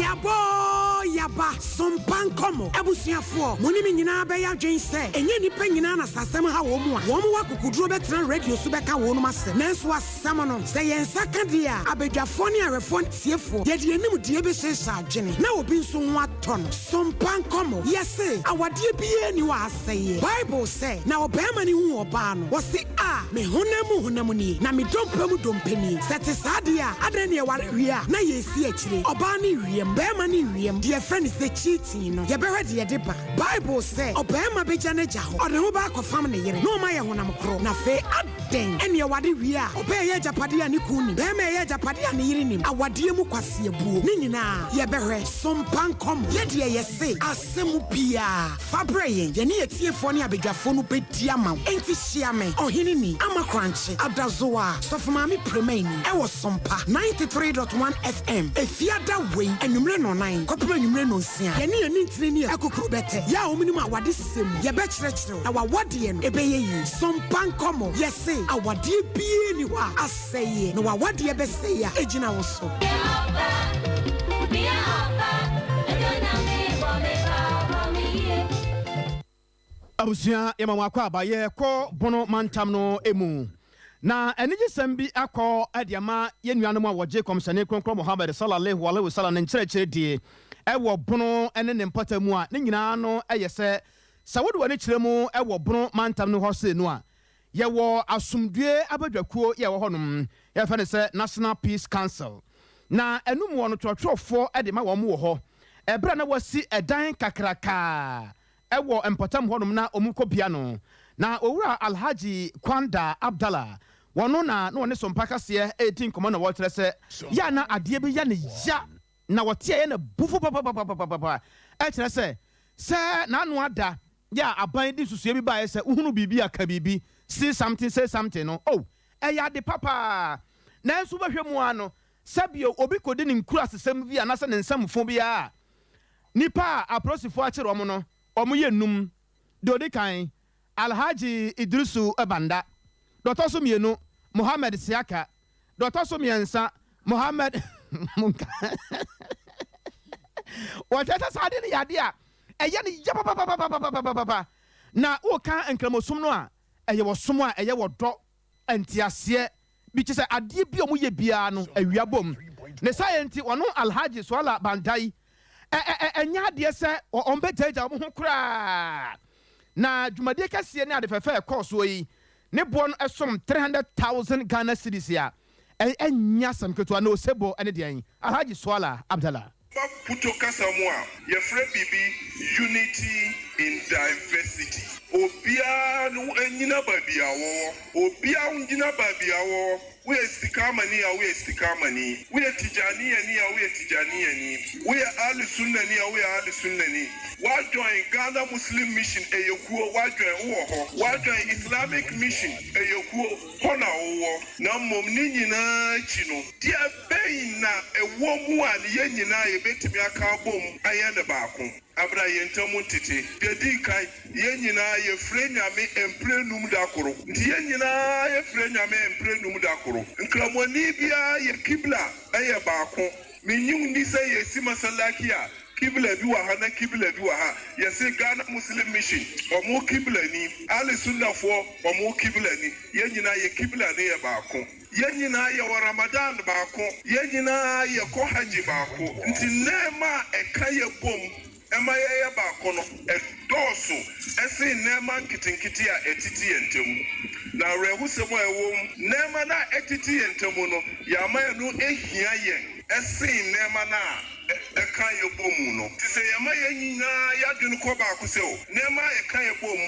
Yabɔ oo yaba, sompa nkɔmmɔ. Abusuafoɔ, mo ne me nyinaa bɛyɛ adwene sɛ, ɛnyɛ nnipa nyinaa na sɛ asɛm ha wɔn a, wɔn wɔ akokoduro bɛtena radio so bɛka wɔnom asɛm. Nanso Asɛm no, sɛ yɛn nsa ka deɛ a, abadwafoɔ ne awɛfoɔ ne atiefoɔ, yɛde yɛn nimdeɛ bɛhyehyɛ adwene, na obi nso ho atɔ. atɔ no. Sompa nkɔmmɔ. Yɛse, awadeɛ biara nni hɔ a asɛeɛ. Bible sɛ, Na ɔbarima no huu ɔbaa no, ɔse, A, me honam mu honam nie, na me dompe mu dompe nie. Sɛ ɛte saa deɛ a, adɛn na yɛware wie a na yɛresi akyire? Ɔbaa no rewiam, barima no rewiam, deɛ yɛfrɛ no sɛ cheating no, yɛbɛhwɛ deɛ ɛde ba. Bible sɛ, Ɔbarima bɛgya n'agya hɔ, ɔde ne ho bɛakɔfam ne yere, na wɔayɛ honam koro. Na afei, adɛn na yɛware wie a, ɔbaa reyɛ agyapadeɛ a ne kunu nim, barima reyɛ agyapadeɛ a ne yere nim? Awadeɛ mu kwaseabuo. Ne nyinaa, yɛbɛhwɛ. So mpa nkɔmmɔ. Yɛ deɛ yɛse, asɛm biara, fa brɛ yɛn. Yɛne atiefoɔ ne abadwafoɔ no bɛdi ama wo. Enti hyia me, Ɔheneni, Ama Korankye, Adazoa, Sɔfo Maame Premaini, ɛwɔ Sompa 93.1 FM, Efiada wei, anwummere nnɔnnan kɔpem anwummere nnɔnsia. Yɛne yɛn nintini ne akukuru bɛtɛ, yɛ a wɔnim awadesɛm mu. Yɛbɛkyerɛkyerɛ wo, na w'awadeɛ no, ɛbɛyɛ yie. Sompa nkɔmmɔ, yɛse, awadeɛ biara nni hɔ a asɛeɛ, na w'awadeɛ bɛsɛe a, ɛgyina wo so. Abusua yɛma mo akwaaba yɛkɔ Bono mantam no mu na anigyesɛm bi akɔ de ama yɛn nuanom a wɔgye Kɔmhyɛne Kronkron Muhammad Salalehu Alaihi Wasallam ne nkyerɛkyerɛ die wɔ Bono ne ne mpɔtam mu a ne nyinaa no yɛ sɛ sɛ wode w'ani kyerɛ mu wɔ Bono mantam no hɔ sei no a Yɛwɔ asomdwoeɛ abadwakuo yɛ ɛwɔ hɔnom, yɛfrɛ no sɛ National Peace Council. Na ɛno muɔ no twerɛtwerɛfoɔ de ma wɔn wɔ hɔ. Ɛberɛ a na wɔasi ɛdan kakrakaa wɔ mpɔtam hɔnom na wɔn kɔ bia no, na Owura Alhaji Kwanda Abdallah, wɔno na na wɔne Sompa Kaseɛ redi nkɔmmɔ na wɔrekyerɛ sɛ yɛ a na adeɛ bi yɛ no ya na wɔte a ɛyɛ no abufuo papapapapapa, ɛkyerɛ sɛ sɛ n'ano ada Yɛ a aban de nsusuiɛ bi baeɛ sɛ wohunu biribi a ka biribi, see something, say something no, oh, ɛyɛ ade pa paa. Nanso wobɛhwɛ mu ara no, sɛbio obi kɔdi ne nkurasesɛm bi anaasɛ ne nsɛmfo bi ara a, nnipa a apolisifoɔ akyere wɔn no, wɔyɛ nnum. Deɛ ɔdi kan, Alhaji Iddrisu Banda. Deɛ ɔtɔ so mmienu, Mohammed Siaka. Deɛ ɔtɔ so mmiɛnsa, Mohammed Monka. Wɔkyerɛ sɛ saa adeɛ no yɛ adeɛ a ɛyɛ no ya papapapapapapapa. Na woka Nkramosom no a, ɛyɛ ɔsom a ɛyɛ ɔdɔ, nteaseɛ bi, kyerɛ sɛ adeɛ bi a wɔyɛ biara no awia bom. Ne saa yɛ nti, ɔno Alhaji Suala Bandai, ɛ ɛ ɛ ɛnyɛ adeɛ sɛ wɔbɛgyaagyaa wɔn ho koraa. Na dwumadie kɛseɛ ne ade fɛfɛ a ɛkɔɔ soɔ yi, ne boɔ no som 300,000 Ghana cedis a ɛnyɛ asɛm ketewa. Na osebɔ ne deɛn? Alhaji Suala Abdallah. Ba Puto kasa mu a, yɛfrɛ biribi unity in diversity. Obiara no nnyina baabi a ɔwɔ. Obiara ngyina baabi a ɔwɔ. Woyɛ sika amani a, woyɛ sika amani. Woyɛ Tijaniyani a, woyɛ Tijaniyani. Woyɛ Ahlu Sunnani a, woyɛ Ahlu Sunnani. Woajoin Ghana Muslim Mission, ɛyɛ kuo, woajoin, wowɔ hɔ. Woajoin Islamic Mission, ɛyɛ kuo, hɔ na wowɔ. Na mmom ne nyinaa akyi no, deɛ bɛn na ɛwɔ mu a yɛn nyinaa yɛbɛtumi aka abom ayɛ no baako? Abra yɛn ntam ntete. Deɛ ɛdi kan, yɛn nyinaa yɛfrɛ Nyame mprɛnum da koro. Nti yɛn nyinaa yɛfrɛ Nyame mprɛnum da koro. Nkramoni biara yɛ Qibla yɛ baako. Mennye wo nni sɛ yɛresi Masalaki a Qibla bi wɔ ha na Qibla bi wɔ ha. Yɛse Ghana Muslim Mission, wɔn Qibla ni. Ahle Sunnafoɔ, wɔn Qibla ni. Yɛn nyinaa yɛ Qibla no yɛ baako. Yɛn nyinaa yɛwɔ Ramadan baako, yɛn nyinaa yɛkɔ Hajji baako, nti nneɛma a ɛka yɛ bom ma yɛyɛ baako no, ɛdɔɔso sen nneɛma nketenkete a ɛtete yɛn ntam. Na awerɛhosɛm a ɛwom, nneɛma no a ɛtete yɛn ntam no, yɛama ɛno ahia yɛn sen nneɛma no a ɛka yɛn bom no. Nti sɛ yɛma yɛn nyinaa yɛn adwene kɔ baako sɛ, o, nneɛma a ɛka yɛn bom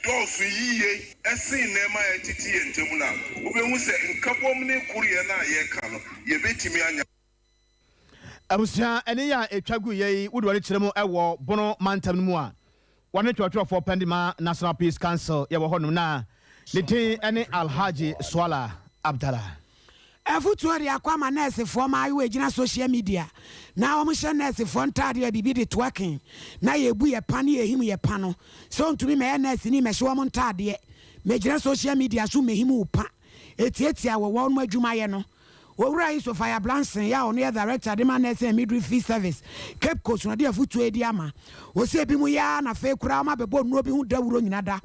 dɔɔso yiye sen nneɛma a ɛtete yɛn ntam no a, wubehu sɛ nkabom ne koryɛ no a yɛreka no, yebetumi anya. Abusua ɛne yɛ a ɛtwa gu yɛ yi wode w'ani kyerɛ mu wɔ Bono mantam no mu a, wɔne twerɛtwerɛfoɔ pɛn de ma National Peace Council yɛ wɔ hɔnom na ne din ne Alhaji Suala Abdallah. Afotuo de akɔ ama nɛɛsefoɔ mmaayewa ɛgyina social media na wɔn hyɛ nɛɛsefoɔ ntaadeɛ a biribi de twerking na yɛbu yɛ pa ne yɛhim yɛ pa no sɛ ɔntumi mɛyɛ nɛɛseni mɛhyɛ wɔn ntaadeɛ mɛgyina social media so mɛhim wo pa ɛtiatia wɔ wɔn adwumayɛ no. Owura Isofaya Blanson yi a ɔno yɛ Director de ma Nursing and Midwifery Service, Cape Coast na ɔde afotuo yi de ama. Ɔse ebinom yɛ ara na afei koraa wɔn abɛbɔ nnuro bi ho dawuro nyina da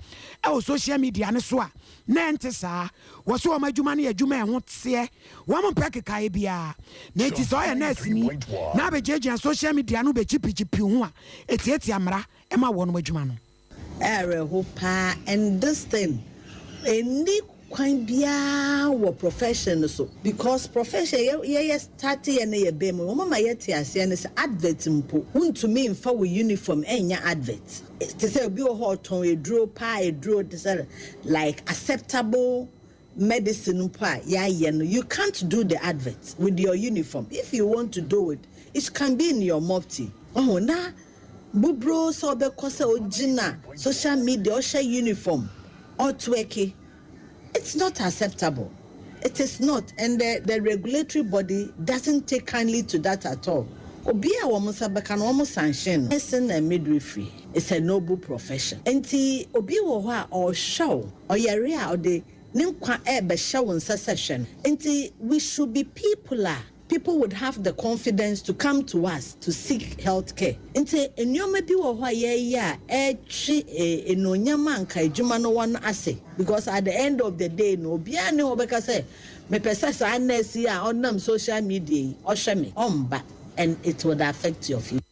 wɔ social media no so a na ɛnte saa. Wɔse wɔn adwuma no yɛ adwuma a ɛho teɛ, wɔn mpɛ kekaeɛ biara. Na enti sɛ ɔyɛ nɛɛseni na abɛgyinagyina social media no bɛkyipikyipi ho a, ɛtiatia mmara ma wɔn adwuma no. Ɛyɛ awerɛho paa and this thing ɛnni kwan biara wɔ profession no so because profession yɛ yɛyɛ start yɛ no yɛ bɛn mu wɔn ama yɛte aseɛ no sɛ advert mpo wontumi nfa wo uniform ɛnyɛ advert te sɛ obi wɔ hɔ ɔtɔn eduro paa eduro te sɛ like acceptable medicine mpo a yɛayɛ no you can't do the advert with your uniform if you want to do it it can be in your mufti ɔho na bubro sɛ ɔbɛkɔ sɛ ogyina social media ɔhyɛ uniform ɔtwerk it's not acceptable it is not and the the regulatory body doesn't take kindly to that at all obi a wɔn nsa bɛka no wɔn sanction no nursing and midwifery is a noble profession nti obi wɔ hɔ a ɔrehwɛ wo ɔyare a ɔde ne nkwa ɛrebɛhyɛ wo nsa sɛ hwɛ no nti we should be people a people would have the confidence to come to us to seek health care nti nneɛma bi wɔ hɔ a yɛreyɛ a ɛretwe enuonyam a nka adwuma no wɔ no ase because at the end of the day no obiara ne hɔ bɛka sɛ mepɛ sɛ saa nurse yi a ɔnam social media yi ɔhwɛ me ɔmba and it would affect your future.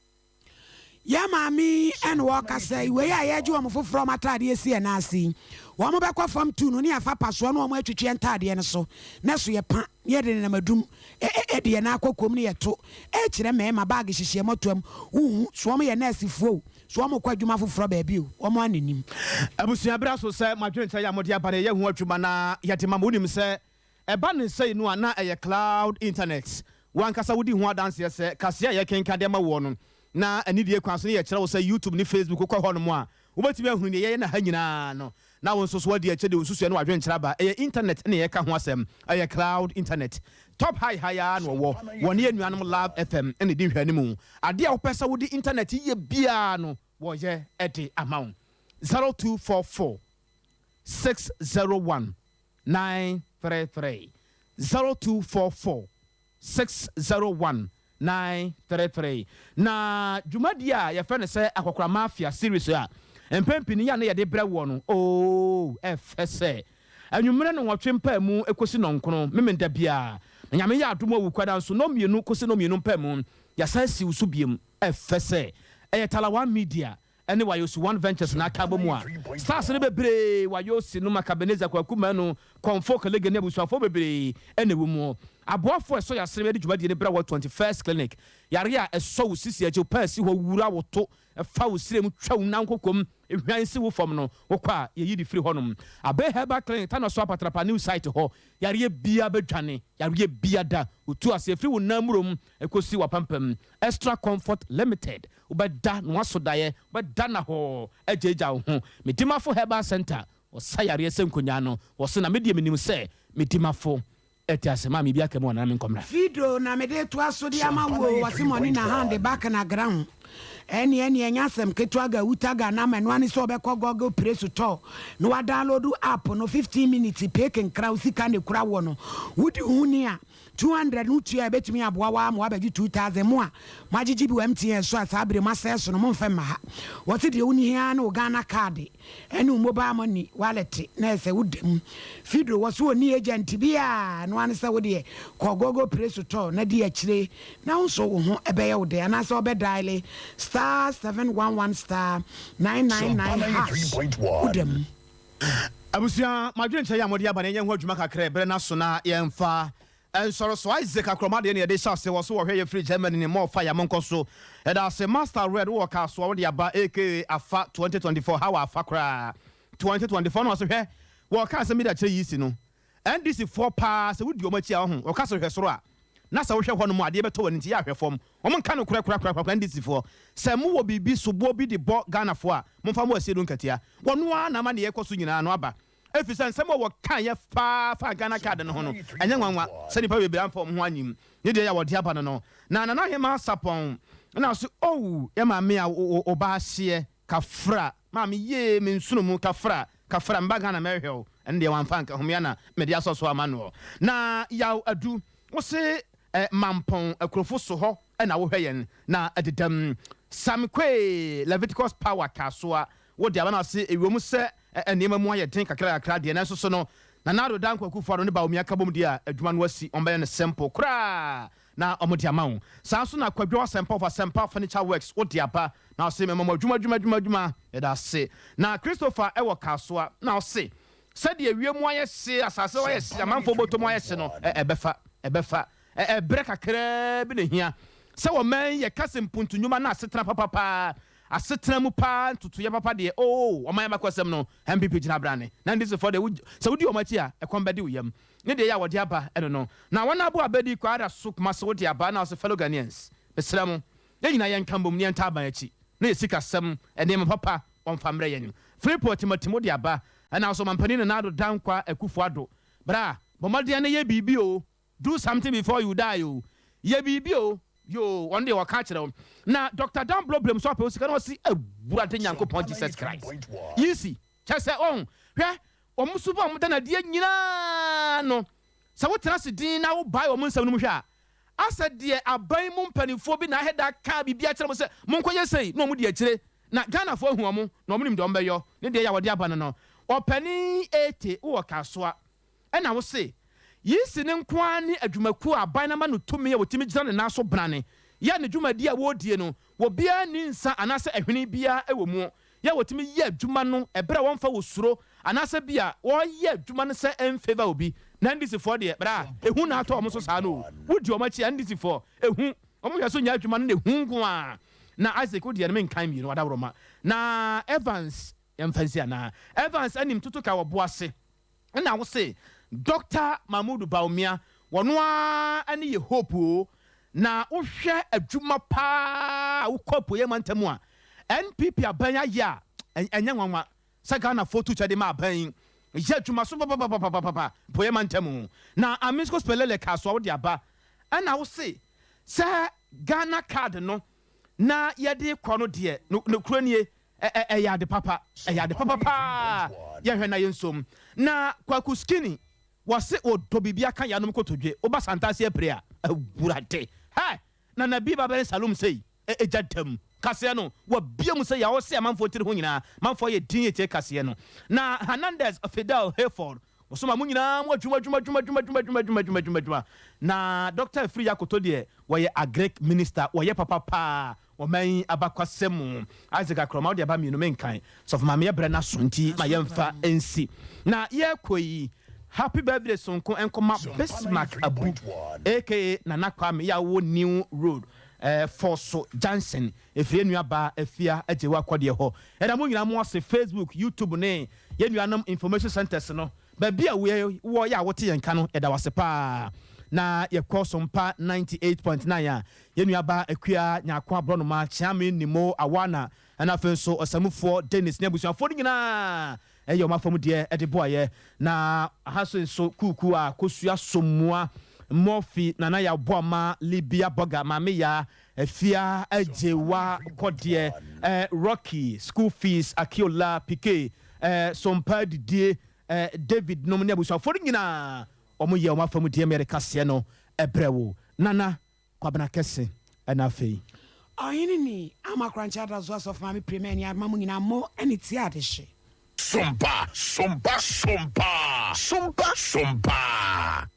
Yɛ maame ɛna wɔkasa yi wei a yɛgye wɔn foforɔ wɔn ataadeɛ si ɛna ase yi wɔn bɛkɔ fam tu no ne yɛfa pasoɔ no wɔn atwitwi ntaadeɛ no so na so yɛ pa ne yɛde nenam adum ɛde yɛn akɔ kurom ne yɛto ɛkyerɛ mmarima baage hyehyɛ mɔtoam huhu so wɔn yɛ nɛɛsefoɔ o so wɔn kɔ adwuma foforɔ baabi o wɔn anenim. Abusua berɛ so sɛ madwenkyerɛ yɛ a mode aba no yɛyɛ ho adwuma na yɛde ma mo. Wonim sɛ ɛba ne sɛi no a na ɛyɛ cloud internet. Wankasa wodi ho adanseɛ sɛ kaseɛ a yɛkenka de ama woɔ no na anidie kwan so ne yɛkyerɛ wo sɛ YouTube ne Facebook wokɔ hɔ nom a wobɛtumi ahunu deɛ yɛyɛ na ha nyinaa no na wo nso so wadi akyɛ de wo nsusua ne wadwenkyerɛ aba. Ɛyɛ internet ne yɛka ho asɛm, ɛyɛ cloud internet. Top high high ara na wɔwɔ wɔne yɛ nuanom Love FM ne di nhwɛanimu. Adeɛ a wopɛ sɛ wode internet yɛ biara no wɔyɛ de ama wo. 0244 601 933 0244 601 933. Na dwumadie a yɛfrɛ no sɛ Akɔkora Mafia series a mpɛn pii no yɛ a na yɛde brɛ woɔ no, oo, ɛfɛ sɛ anwummerɛ nnɔnwɔtwe mpaemu kɔsi nnɔnkron Memenda biara, na Nyame yɛ adom a Wukuada nso nnɔnmienu kɔsi nnɔnmienu mpaemu yɛasan asi wo so biom. Ɛfɛ sɛ ɛyɛ Talawan Media ne Wayosi One Ventures na aka abɔ mu a stars no bebree, Wayosi, Noma Kabenezer, Kwaku Manu, Komfo Kalege ne abusuafoɔ bebree na ɛwɔ mu. Aboafoɔ a ɛsɔ yɛn asene de dwumadie no brɛ wɔ 21st Clinic. Yareɛ a ɛsɔ wo sisi akyi, wo paa si hɔ, wura wo to, fa wo srɛ mu, twa wo nan kokom, hwan si wo fam no, wokɔ a yɛyi de firi hɔnom. Abe Herbal Clinic, Tanoso Apatrapa New Site hɔ, yareɛ biara bɛdwane, yareɛ biara da, wotu aseɛ firi wo nan murom kɔsi w'apampam. Extra Comfort Limited, Wobɛda na woaso daeɛ, wobɛda nnahɔɔ agyaagyaa wo ho. Medimafo Herbal Centre, wɔsa yareɛ sɛ nkonyaa no, wɔse na medeɛ menim sɛ Medimafo te ase. Maame bi aka mu anaa menkɔ mmra? Video na mede retoa so de ama wo o, wɔse money na hand back na ground. Ɛneɛ ɛneɛ ɛnyɛ asɛm ketewa ga wuta ga nam ɛno ane sɛ wobɛkɔ Google Play Sotɔɔ na wadownload app no 15 minutes pee kenkra wo sika na ekura woɔ no wodi wo ho ni a 200 no tua a ɛbɛtumi aboa wo ara ma woabɛgye 2000 Mo a moagyegye bi wɔ MTN so a saa bere moasɛe so no momfa mma ha. Wɔse deɛ woni he ara ne wo Ghana kaade ne wo mobile money wallet na ɛsɛ woda mu. Fido wɔse ɔnni agent biaa ɛno ara ne sɛ wodeɛ kɔ Google Play Sotɔɔ na di akyire na wo nso wo ho bɛyɛ wo dɛ anaasɛ wobɛ diale star 711 star 999 hash woda mu. Abusua, mo adwenkyerɛ yi a mode aba no, yɛnyɛ ho adwuma kakra. Bere no aso na yɛmfa nsɔre so. Isaac Akoroma deɛ na yɛde hyɛ ase wɔ so wɔhwɛ yɛ firi Germany ne more fire monkɔ so. Yɛda ase Master Red wowɔ Kasoa wode aba aka Afa 2024 how afa koraa 2024 na ɔse hwɛ wɔka asɛm bi de akyerɛ Yeast no NDC foɔ paa sɛ wodi wɔn akyi a wahu wɔka sɛ hwɛ soro a na sɛ wohwɛ hɔ nom a adeɛ bɛtɔ w'ani nti yɛ ahwɛ fam wɔn nka nokorɛ korakorakorakora NDC foɔ sɛ mo wɔ biribi soboɔ bi de bɔ Ghana foɔ a momfa mo asie do nkatia wɔno ara na ama neɛ ɛkɔ so nyinaa no aba ɛfiri sɛ nsɛm a wɔkaeɛ paa faa Ghana card no ho no ɛnyɛ nwanwa sɛ nnipa bebree amfa wɔn ho anyim ne deɛ yɛ a wɔde aba no no na Nana Ahemaa Sarpong na ɔse oh yɛ maame a wo ba ahyeɛ Kafra maame yee me nsono mu kafra kafra meba Ghana mɛhwɛ wo ɛno deɛ wamfa anka ho mea na mede asɔ so ama noɔ na yaw adu. Wo se eh, Mampɔn akurofo so hɔ na wohwɛ yɛn na ɛdedam. Sam Quay, Leviticus Power Kasoa, wo de aba na ɔse ewom sɛ nneɛma mu ayɛ den kakra kakra deɛ nanso so no Nana Addo Dankwa Akufo Addo ne Bawumia ka bom deɛ a adwuma no asi wɔn bɛyɛ no simple koraa na wɔn de ama wo. Saa nso na Kwadwo Asɛmpa of Asɛmpa Furniture Works wo de aba na ɔse mema mo adwuma adwuma adwuma adwuma yɛda ase. Na Christopher wɔ Kasoa na ɔse Sɛdeɛ wiem ayɛ hye, asase so ayɛ hye, amanfoɔ bɔtɔ mu ayɛ hye no, ɛbɛfa, ɛbɛfa. Ɛberɛ kakraa bi na ɛhia sɛ ɔman yi yɛka sɛ mpuntu nnwuma na asetena papa paa, asetena mu paa ntotoeɛ papa deɛ, oo, ɔman abakɔsɛm no, NPP gyina brane. Na NDC foɔ deɛ, sɛ wodi wɔn akyi a, ɛkɔm bɛde wo yam. Ne deɛ yɛ a wɔde aba ɛno no. Na wɔn abo abɛdi Kwara so Kumasi wode aba na wose fellow Ghanaians, mesrɛ mo, yɛn nyinaa yɛnka mbom na yɛntaa aban akyi na yɛ sikasɛm, nneɛma papa wɔmfa mmerɛ yɛn. Philip Timothy wode aba Ɛna nso Ɔmanpanin Nana Addo Dankwa Akufo Addo, bra, bɔ mmɔden na yɛ biribi o, do something before you die o, yɛ biribi o, yoo, ɔno deɛ ɔka akyerɛ wo. Na Doctor Dan Bloblem nso apɛ wo sika na ɔse Awurade Nyankopɔn Jesus Christ, yi si, kyerɛ sɛ ɔho, hwɛ, wɔn suban a wɔda no adie nyinaa no, sɛ wotena ase dinn na wobae wɔn nsɛm no mu hwɛ a, Asɛ deɛ aban mu mpaninfoɔ bi na ahɛ da kaa biribi akyerɛ mo sɛ monkɔyɛ sei na ɔmo di akyire na Ghanafoɔ ahu ɔmo na ɔmo nim deɛ ɔmo bɛyɔ ne deɛ yɛ a wɔde aba no no Ɔpanin Ete wowɔ Kasoa ɛna wo se Yisi no nko ara ne adwumakuo a aban no ama no tumi a ɔtumi gyina ne nan so brane yɛ ne dwumadie a wɔredie no Obiara nni nsa anaasɛ ɛhwene biara wɔ mu yɛ a wɔtumi yɛ adwuma no ɛberɛ a wɔmfa wɔ suro anaasɛ bi a wɔreyɛ adwuma no sɛ ɛnfavour obi. Na NDC foɔ deɛ bra ehu na atɔ wɔn so saa no o. Wodi wɔn akyi a NDC foɔ ehu wɔn hwɛ so nyɛ adwuma no na ehu nko ara. Na Isaac wo deɛ no menkan mmienu adaworoma. Na Evans yɛmfa nsi anaa? Evans anim toto ka wɔ bo ase. Nna wo se Doctor Mahmood Bawumia wɔno ara ne yɛ hope oo, na wo hwɛ adwuma paa a wokɔ apueɛ mantam a NPP aban ayɛ a ɛnyɛ nwanwa sɛ Ghanafoɔ tu kyɛ de ma aban yi yɛ adwuma so papapapapapa apueɛ mantam. Na Amisco Spelele Kasoa wode aba ɛna wo se sɛ Ghana card no na yɛde kɔ no deɛ nokorɛ nie Ɛ ɛyɛ ade papa, ɛyɛ ade papa paa, yɛnhwɛ na yɛnsom. Na Kwaku Skinny, wɔse wɔdɔ biribi aka yanom kotodwe, woba Santase apire a, Awurade! Hɛ! Nana bi ba bɛn saloon sei, ɛ egya dam. Kaseɛ no, wɔabue mu sɛ yɛ a ɔse amanfoɔ tiri ho nyinaa, manfoɔ ayɛ dinn retie kaseɛ no. Na Hernandez Fidel Hayford, wɔsoma mo nyinaa mo adwuma adwuma adwuma adwuma adwuma adwuma adwuma adwuma adwuma adwuma. Na Doctor Afriyie Akoto deɛ, wɔyɛ Agric Minister, wɔyɛ papa paa, Ɔman yi abakwasɛm mu. Isaac Akoroma wode aba mienu menkan. Sɔfo maame yɛ brɛ no aso nti ma yɛnfa nsi. Na yɛkɔ yi happy birthday sonko nkɔma Bismarck Abu aka Nana Kwame yɛ a wowɔ New Road Forso Junction ɛfiri yɛn nua baa Afia Agyewa Kɔdeɛ hɔ. Yɛda mo nyinaa mo ase Facebook, YouTube ne yɛn nuanom information centers no Baabi a wowɔ yɛ a wote yɛn nka no, yɛda wo ase paa. Na yɛkɔ Sompa 98.9 a, yɛn nuabaa Akua Nyarko Aborɔnoma, Kyeame Nimo Awana, ɛna afei nso Ɔsamufoɔ Dennis ne abusuafoɔ no nyinaa ɛyɛ wɔn afa mu deɛ de boaeɛ. Na aha so nso Kuukuu a Kosua Sommua, Murphy, Nana Yaw Boama, Libya Boga, Maame Yaa, Afia Agyewa Kɔdeɛ, eh, Rocky, School Fees, Akiola, Pike, eh, Sompa Didie, eh, David nom ne abusuafoɔ no nyinaa wɔn yɛ wɔn afa mu deɛ mɛde kaseɛ no ɛbrɛ wo. Nana Kwabena Kɛse ɛna afei. Ɔhene ni, ama korankye adaso asɔfo maame prema ani ama mo nyinaa mo ne tie adehye. Sompa, sompa, sompa, sompa, sompa.